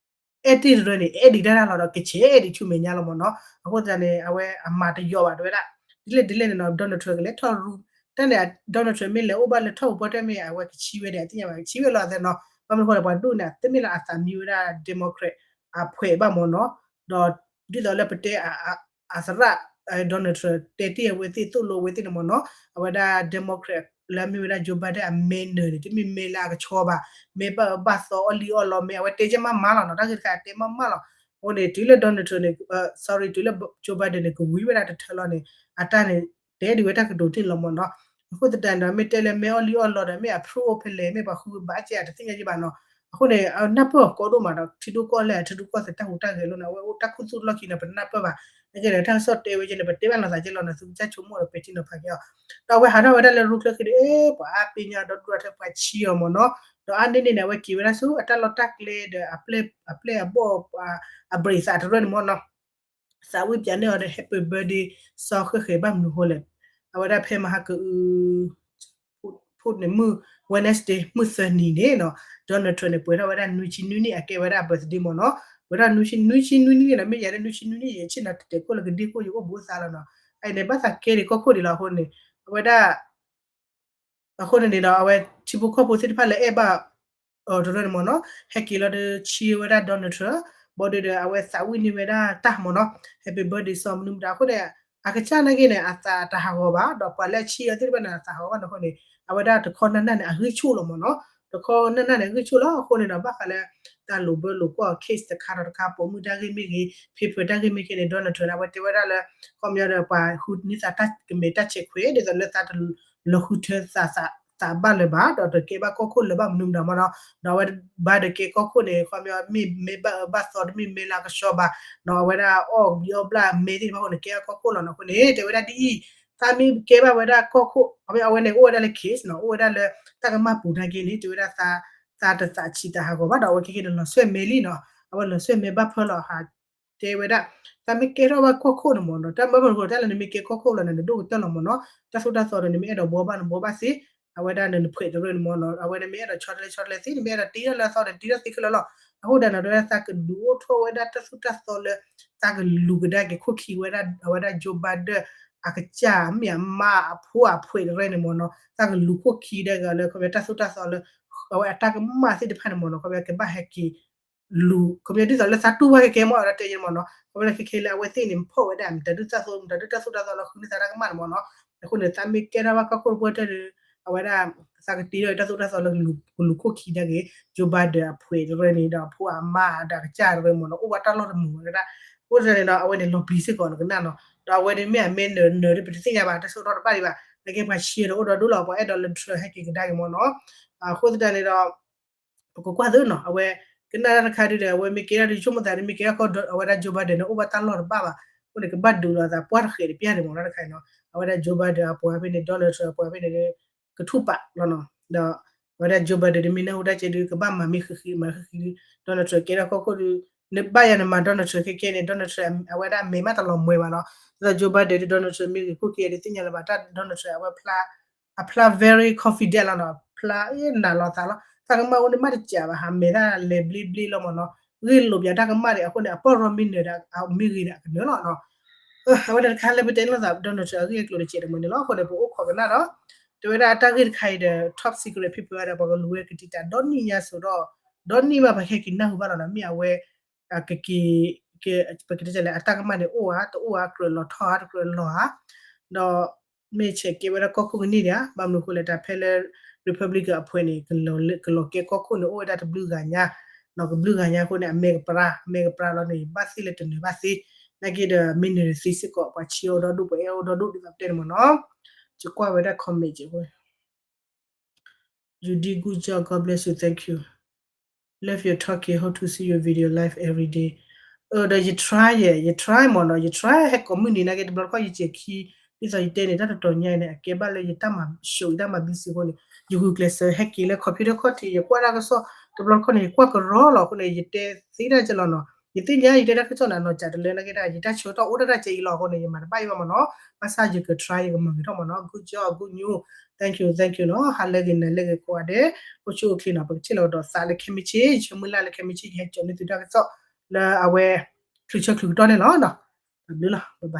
အဲၣ်တ့ၢ်တရၢန့ၣ် အဲၣ်ဒံးတၢ်လီၤဒီး ကဆဲးအဲၣ်ဒံးဆူမဲာ်ညါလီၤမ့ၢ်နီၤ, အဃိသတးန့ၣ် အဝဲအမၤတယီၤဘၣ်တဲဝဲဒၣ်, ဒ်လဲၣ်ဒ်လဲၣ်န့ၣ်နီၤ Donald Trump ကလဲၤထီၣ်ရူ, တၢ်န့ၣ် Donald Trump မ့ၢ်လဲၤအိၣ်ဘၣ်လၢထီၣ်ပူၤပီၣ်တဲၣ်မ့ၢ် အဝဲကဆံဝဲဒီး အသ့ၣ်ညါဘၣ် ကဆံဝဲလီၤအသးနီၤ, ဘၣ်မနုၤအဃိလဲၣ် ပှၤဒိၣ်န့ၣ် တမ့ၢ်လၢအသးမံဝဲဒၣ် Democrat အဖှဲးဘၣ်မ့ၢ်နီၤ, ဒီးဒ်သိးလၢပတဲ အသရၣ် Donald Trump တဲတ့ၢ်အဝဲသ့ၣ်သိၣ်လိအဝဲသ့ၣ်န့ၣ်မ့ၢ်နီၤ, အဝဲဒၣ် Democrat လၢအမ့ၢ်ဝဲဒၣ် Joe Biden အမဲာ်နၢၤန့ၣ် တမ့ၢ်မဲာ်လၢအကဆှီဘၣ်, မဲာ်ဘၣ်အၢဘၣ်သီအီၣ်လံၣ်အီၣ်လီ မဲာ်အဝဲတဲကဲမးမးလီၤနီၤ, တၢ်ဂ့ၢ်တခါအတဲမးမးလီၤ, အဃိန့ၣ် တုၤလၢ Donald Trump န့ၣ် sorry တုၤလၢ Joe Biden န့ၣ် ကဝံၤဝဲဒၣ်တထၢလီၤန့ၣ် အတၢ်န့ၣ် တဲဒံးဝဲတၢ်ကတိၤတ့ၢ်လီၤမ့ၢ်နီၤ, အဃိသတးန့ၣ်ဒီး မ့ၢ်တဲလၢမဲာ်အီၣ်လံၣ်အီၣ်လီဒီး မ့ၢ်အ proof အိၣ်ဖဲလဲၣ် မ့ၢ်ပှၤဃုဘၣ်ကဲအတသ့ၣ်ညါယံဘၣ်နီၤ, အဃိန့ၣ် အနၢ်ပၢၢ်အီၤကီဒိၣ်မးဒီး ထံဒိၣ်ကီၢ်လဲၢ် အထံဒိၣ်ကီၢ်သးတၢ်ဟူးတၢ်ဂဲၤလိာ်န့ၣ် အဝဲအိၣ်တၢ်ခူသူၣ်လီၢ်ခံန့ၣ် ပနၢ်ပၢၢ်ဘၣ်, နကဲဒီးတၢ်ကစီၣ်တဲဝဲကဲန့ၣ် ပတဲဘၣ်လိာ်သးကဲလီၤန့ၣ် သုကစၢ်ဆိကမိၣ်ဒီးပဲာ်ထံနီၤဖးက့ၤအီၤ, ဒီးအဝဲဟးထီၣ်ဝဲဒၣ်လၢရူချၢဃံန့ၣ် အ့ ပှၤအါပ့ၤညါဒီဒူၣ်ဒီထၢပှၤဆံအီၤမ့ၢ်နီၤ, ဒီးအါန့ၢ်န့ၣ်န့ၣ် အဝဲက့ၤဝဲဒၣ်ဆူ အတၢ်လီၢ်တၢ်ကျဲဒီး အပျဲၢ်အဘီၣ် အဘြံးသးတရၢန့ၣ်မ့ၢ်နီၤ သးဝံၣ်ပၠးန့ၢ်အီၤဒီး Happy birthday စီၤဃဲဃဲဘၣ်မနုၤဃိလဲၣ်, အဝဲဒၣ်ဖဲမဟါကအု ဖုၣ်န့ၣ်မုၢ် Wednesday မုၢ်သၢနံၤန့ၣ်နီၤ Donald Trump န့ၣ် ပှဲၤထီၣ်ဝဲဒၣ်နွံဆံနွံနံၣ် အကဲဝဲဒၣ်အ birthday မ့ၢ်နီၤ, ပှဲၤထီၣ်နွံဆံနွံနံၣ်န့ၣ်နီၤ မ့ၢ်ယၤလၢနွံဆံနွံနံၣ် ယဆ့ၣ်နီၤတဲာ်ခိၣ်လၢကဒ့ခိၣ် ယအိၣ်ဘူးသးလီၤနီၤ, အအံၤန့ၣ် ဘၣ်သးကဲဒံးကီၢ်ခိၣ်ဒံးလီၤအဃိန့ၣ် အဝဲဒၣ် အဃိန့ၣ်န့ၣ်ဒီး အဝဲထံဖိကီၢ်ဖိသ့ၣ်တဖၣ်လၢအဲၣ်ဘၣ် တရၢန့ၣ်မ့ၢ်နီၤ ဟဲက့ၤလီၤဒီးဆံဝဲဒၣ် Donald Trump ဘၣ်ဒီး အဝဲသးဝံၣ်န့ၢ်ဝဲဒၣ်တၢ်မ့ၢ်နီၤ Happy birthday စီၤမနုၤမတၤအဃိန့ၣ် အကစၢ်နာ်က့န့ၣ် အသးတဟးဂီၤဘၣ် ဒီးပှၤလၢအဆံအီၤသ့ၣ်တဖၣ်န့ၣ် အသးဟးဂီၤဘၣ်န့ၣ်အဃိန့ၣ် အဝဲဒၣ်တခီနၢ်နၢ်န့ၣ် အဂံၢ်ဆူၣ်လီၤမ့ၢ်နီၤ တခီနၢ်နၢ်န့ၣ် အဂံၢ်ဆူၣ်လီၤအဃိန့ၣ်ဒီး ဘၣ်ဃးလၢ တၢ်လိာ်ဘၢလိာ်ကွီၢ် case တခါဒီးတခါ ပိာ်မုၣ်တၢ်ဂ့ၢ်မ့ၢ်ဂ့ၤ paper တၢ်ဂ့ၢ်မ့ၢ်ဂ့ၤန့ၣ် Donald Trump န့ၣ် အဝဲတဲဝဲဒၣ်လၢ ခီပညီဒီးပှၤဃုန့ၢ်သးတၢ်ကမဲာ်တၢ်ဆဲးခွဲး ဒ်သိးလၢသးတလီၤဃုထၢသးသးဘၣ်လၢၤဘၣ် ဒီးတကဲဘၣ်ကီၢ်ခိၣ်လၢၤဘၣ်မနုၤမတၤမ့ၢ်နီၤ ဒီးအဝဲဘၣ်ဒီးကဲကီၢ်ခိၣ်န့ၣ် ခီပညီမ့ၢ်မဲာ်ဘၣ်အၢဘၣ်သီတမ့ၢ်မဲာ်လၢကဆှီဘၣ် ဒီးအဝဲဒၣ်အီၣ်ဘျံးအီၣ်ဘျၣ်မဲာ်သ့ၣ်တဖၣ်အဃိန့ၣ် ကဲထီၣ်ကီၢ်ခိၣ်လီၤနီၤအဃိန့ၣ် တဲဝဲဒၣ်ဒ်အံၤ သးမ့ၢ်ကဲဘၣ်ဝဲဒၣ်ကီၢ်ခိၣ် အဝဲန့ၣ်အိၣ်ဝဲဒၣ်လၢ case နီၤ အိၣ်ဝဲဒၣ်လၢတၢ်ကမၣ်ပူၤနာ်က့န့ၣ် တဲဝဲဒၣ် သးတသးဆံးသးဟးဂီၤဘၣ်ဒီး အဝဲခဲက့ၤန့ၣ်လီၤဆွဲၣ်မဲာ်လံနီၤ အဝဲလီၤဆွဲၣ်မဲာ်ဘၣ်ဖၢလီၤဟး တဲဝဲဒၣ် သးမ့ၢ်ကဲထီၣ်ဘၣ်ကီၢ်ခိၣ်န့ၣ်မ့ၢ်နီၤ တၢ်မၢမနုၤဃိ တၢ်လၢနမ့ၢ်ကဲကီၢ်ခိၣ်လီၤန့ၣ် နဒိၣ်ကတၢၢ်လီၤမ့ၢ်နီၤ တၢ်သိၣ်တၢ်သီဒီး နမ့ၢ်အဲၣ်ဒိးဘှီဘၣ်နဘှီဘၣ်သ့ အဝဲဒၣ်နနဖှဲးတရၢန့ၣ်မ့ၢ်နီၤ အဝဲနမ့ၢ်အဲၣ်ဒိးဆီတလဲဆီတလဲသ့ နမ့ၢ်အဲၣ်ဒိးတ့ထီၣ်လၢအသီဒီး တ့ထီၣ်သ့ခဲလၢာ်လီၤ အဃိဒၣ်နီၤ တဲဝဲဒၣ်သးကဒုးအိၣ်ထီၣ်ဝဲဒၣ်တၢ်သိၣ်တၢ်သီလၢ သးကလူၤကဒါက့ၤခိၣ်ခံဝဲဒၣ် အဝဲဒၣ် Joe Biden အကစၢ်မ့ၢ်အမါအဖိအဖှဲးတရဲန့ၣ်မ့ၢ်နီၤ သးကလူၤခိၣ်ခံဒၣ်ဂ့ၤလၢ ခီပညီတၢ်သိၣ်တၢ်သီလၢ အဝဲအတၢ်ကမၣ်သ့ၣ်တဖၣ်န့ၣ်မ့ၢ်နီၤ ခီပညီကဘၣ်ဟဲက့ၤ လူၤ ခီပညီဒ်သိးလၢသးတူၢ်ဘၣ်ခဲခဲမ့ၢ်အဝဲဒၣ်တဲယဲမ့ၢ်နီၤ ခီပညီခဲခဲလၢအဝဲသ့ၣ်န့ၣ် ဖီၣ်ဝဲဒၣ်မတၤဒုၣ်တၢ်သိၣ် မတၤဒုၣ်တၢ်သိၣ်တၢ်သီလၢဃုန့ၢ်သးတၢ်ကမၣ်န့ၣ်မ့ၢ်နီၤ အဃိန့ၣ် သးမ့ၢ်ကဲထီၣ်ဘၣ်ကီၢ်ခိၣ်တပှၢ်တၢၢ်ဒီး အဝဲဒၣ် သးကတ့ထီၣ်တၢ်သိၣ်တၢ်သီလၢကလူၤခိၣ်ခံဒၣ်ဂ့ၤ Joe Biden အဖှဲးတရဲန့ၣ်ဒီးအဖိအမါဒီးအကစၢ်တရဲမ့ၢ်နီၤ အိၣ်ဘၣ်တၢ်လီၢ်တမုာ်ဝဲဒၣ် အဃိန့ၣ်ဒီး အဝဲန့ၣ်လီၤပျံၤစ့ၢ်ကီးနကနၣ်နီၤ ဒီးအဝဲန့ၣ်မ့ၢ်အမ့ၢ်နၢၤနၢၤဒ်ပတသ့ၣ်ညါဘၣ် တၢ်ဆၢကတီၢ်တဘၣ်ဒံးဘၣ် နကဲပှၤဆံးဒီးအိၣ်ဒီးဒိၣ်လီၤ ပှၤအဲၣ်ဒိးလၢ Trump ဟဲက့ၤကဒါက့ၤမ့ၢ်နီၤ အဃိသတးန့ၣ်ဒီး ပကကွၢ်သ့နီၤ အဝဲ ကနၣ်တၢ်တခါဒုဒီး အဝဲမ့ၢ်ကဲထီၣ်ဒုဆိကမိၣ်သးန့ၣ် မ့ၢ်ကဲထီၣ်ကီၢ် အဝဲဒၣ် Joe Biden န့ၣ် အိၣ်ဘၣ်တၢ်လီၢ်တဘၣ်ဘၣ် အဃိန့ၣ် ကဘၣ်ဒုးလိာ်သးပှၢ်တဃဲးတပျၢ်န့ၣ်မ့ၢ်နီၤ တခါနီၤ အဝဲဒၣ် Joe Biden အပှၤဖဲန့ၣ် Donald Trump အပှၤဖဲန့ၣ် ကထူၣ်ပာ်လီၤနီၤ ဒီး အဝဲဒၣ် Joe Biden ဒ်မ့ၢ်နၢ်ဟူတၢ်ကဲဒု ကဘၣ်မၤမ့ၢ်ဃံဃံ မၤဃံဃံဒု Donald Trump ကဲထီၣ်ကီၢ်ခိၣ်ဒု နဘၣ်ယၤနမၤ Donald Trump ခဲကဲန့ၣ် Donald Trump အဝဲဒၣ်မဲာ်မးတလီၤမှဲဘၣ်နီၤ ဒ်သိး Joe Biden ဒု Donald Trump မ့ၢ်ဂ့ၤခိၣ်ကဲဒု သ့ၣ်ညါလၢၤဘၣ်တၢ် Donald Trump အဝဲဖျါ အဖျါ very confident လီၤနီၤ ဖျါအ့ၣ်နးလီၤသးလီၤ တၢ်ကမၣ်အိၣ်န့ၣ်မးတစးဘၣ် ဟးမဲာ်တၢ်လဲၤဘျ့ဘျ့လီၤမ့ၢ်နီၤ ဂ့ၢ်လိာ်ပၠးတၢ်ကမၣ်န့ၣ် အဃိန့ၣ် အပီၢ်ရီမ့ၢ်နၢၤဒီး အမ့ၢ်ဂ့ၤဒီးအကနၢၤလီၤနီၤ အဝဲဒၣ်တခါလၢပတဲလိာ်သး Donald Trump အဂ့ၢ်အကျိၤတစဲးတမှဲၤန့ၣ်လီၤ အဃိန့ၣ် ပအိၣ်ခိးကနၣ်ဒီး တဲဝဲဒၣ်အတၢ်ဂ့ၢ်တခါအံၤဒီး top secret ဖံဖုဒီး ပှၤကလူၤဝဲကတံာ်တာ်ဒီနံၣ်ညါစိၤဒီး ဒီနံၣ်ဘၣ်ပှၤဟဲက့ၤနၢ်ဟူဘၣ်လီၤနီၤ မ့ၢ်အဝဲ ကက့ၤ ပကတဲလဲၣ် အတၢ်ကမၣ်န့ၣ်အိၣ်ဧါ တအိၣ်ဧါ ကြၢးလီၤထီၣ်ဧါ တကြၢးလီၤဧါ ဒီး မ့ၢ်ဆဲးကဲဝဲဒၣ်ကီၢ်ခိၣ်ကန့ၢ်ဒံးဧါ ဘၣ်မနုၤအဃိလဲၣ် တၢ်ဖဲလၢ Republican အဖှဲးန့ၣ် ကလီၤကဲကီၢ်ခိၣ်န့ၣ် အိၣ်ဝဲဒၣ်တဘျုးဂၤညါ နီၤ ကဘျုးဂၤညါအဃိန့ၣ် အမဲကပြၢ အမဲကပြၢလီၤန့ၣ် ဘၣ်သ့ၣ်လၢတနၢၤဘၣ်သ့ နာ်က့ဒီး မ့ၢ်နၢၤသ့စ့ၢ်ကီး ပှၤဆံးအိၣ်ဒီဒူၣ် ပှၤအဲၣ်အိၣ်ဒီဒူၣ် ဒ်သိးပတဲန့ၣ်မ့ၢ်နီၤ ယကွၢ်ဝဲဒၣ် comment ယကွၢ် Judy, good job, God bless you, thank you, love your talking, hope to see your video live every day. ဒီးယ try ယဲ ယ try မ့ၢ်နီၤ ယ try ဟဲကိးမုၢ်နံၤနာ်က့ တဘျီတခီၣ်ယစဲးခံ ဒ်သိးယတဲန့ၣ် တၢ်တတီၤညါအံၤန့ၣ် အကဲဘၣ်လၢယတၢ်မၤ show ယတၢ်မၤ busy အဃိန့ၣ် ယဂုာ်ကျဲးစၢးဟဲက့ၤလၢ computer ခီၣ်ထံး ယကွၢ်တၢ်ကစီၣ် တဘျီတခီၣ်န့ၣ် ယကွၢ်ကရီလီၤအဃိန့ၣ် ယတဲသ့တၢ်ကလီၤနီၤ ယသ့ၣ်ညါယတဲတၢ်ကစီၣ်န့ၣ် အနီၢ်ကၠးတလၢနာ်က့ဒၣ် ယတၢ်ဆၢကတီၢ်အိၣ်တၢ်တၢ်ကဲအံၤလီၤအဃိန့ၣ် ယမၤတဘၣ်အံၤဘၣ်မ့ၢ်နီၤ ဘၣ်ဆၣ်ယက try ယကမၤဂ့ၤထီၣ်မ့ၢ်နီၤ good job, good news, thank you, thank you နီၤ ဟါလၢဂ့ၤနၤလၢဂ့ၤ ကိးဂၤဒဲး အိၣ်ဆူၣ်အိၣ်ချ့နီၤ ပကထံၣ်လိာ်ကဒီးသးလၢခဲမုၢ်ဆ့ၣ် ယဆၢမုၢ်လၢ်လၢခဲမုၢ်ဆ့ၣ် ယဟဲကၠီၤန့ၢ်သုတၢ်ကစီၣ် လၢအဝဲ ချုးဆၢချုးကတီၢ်န့ၣ်လီၤ တၢ်ဘျုးလီၤ bye bye.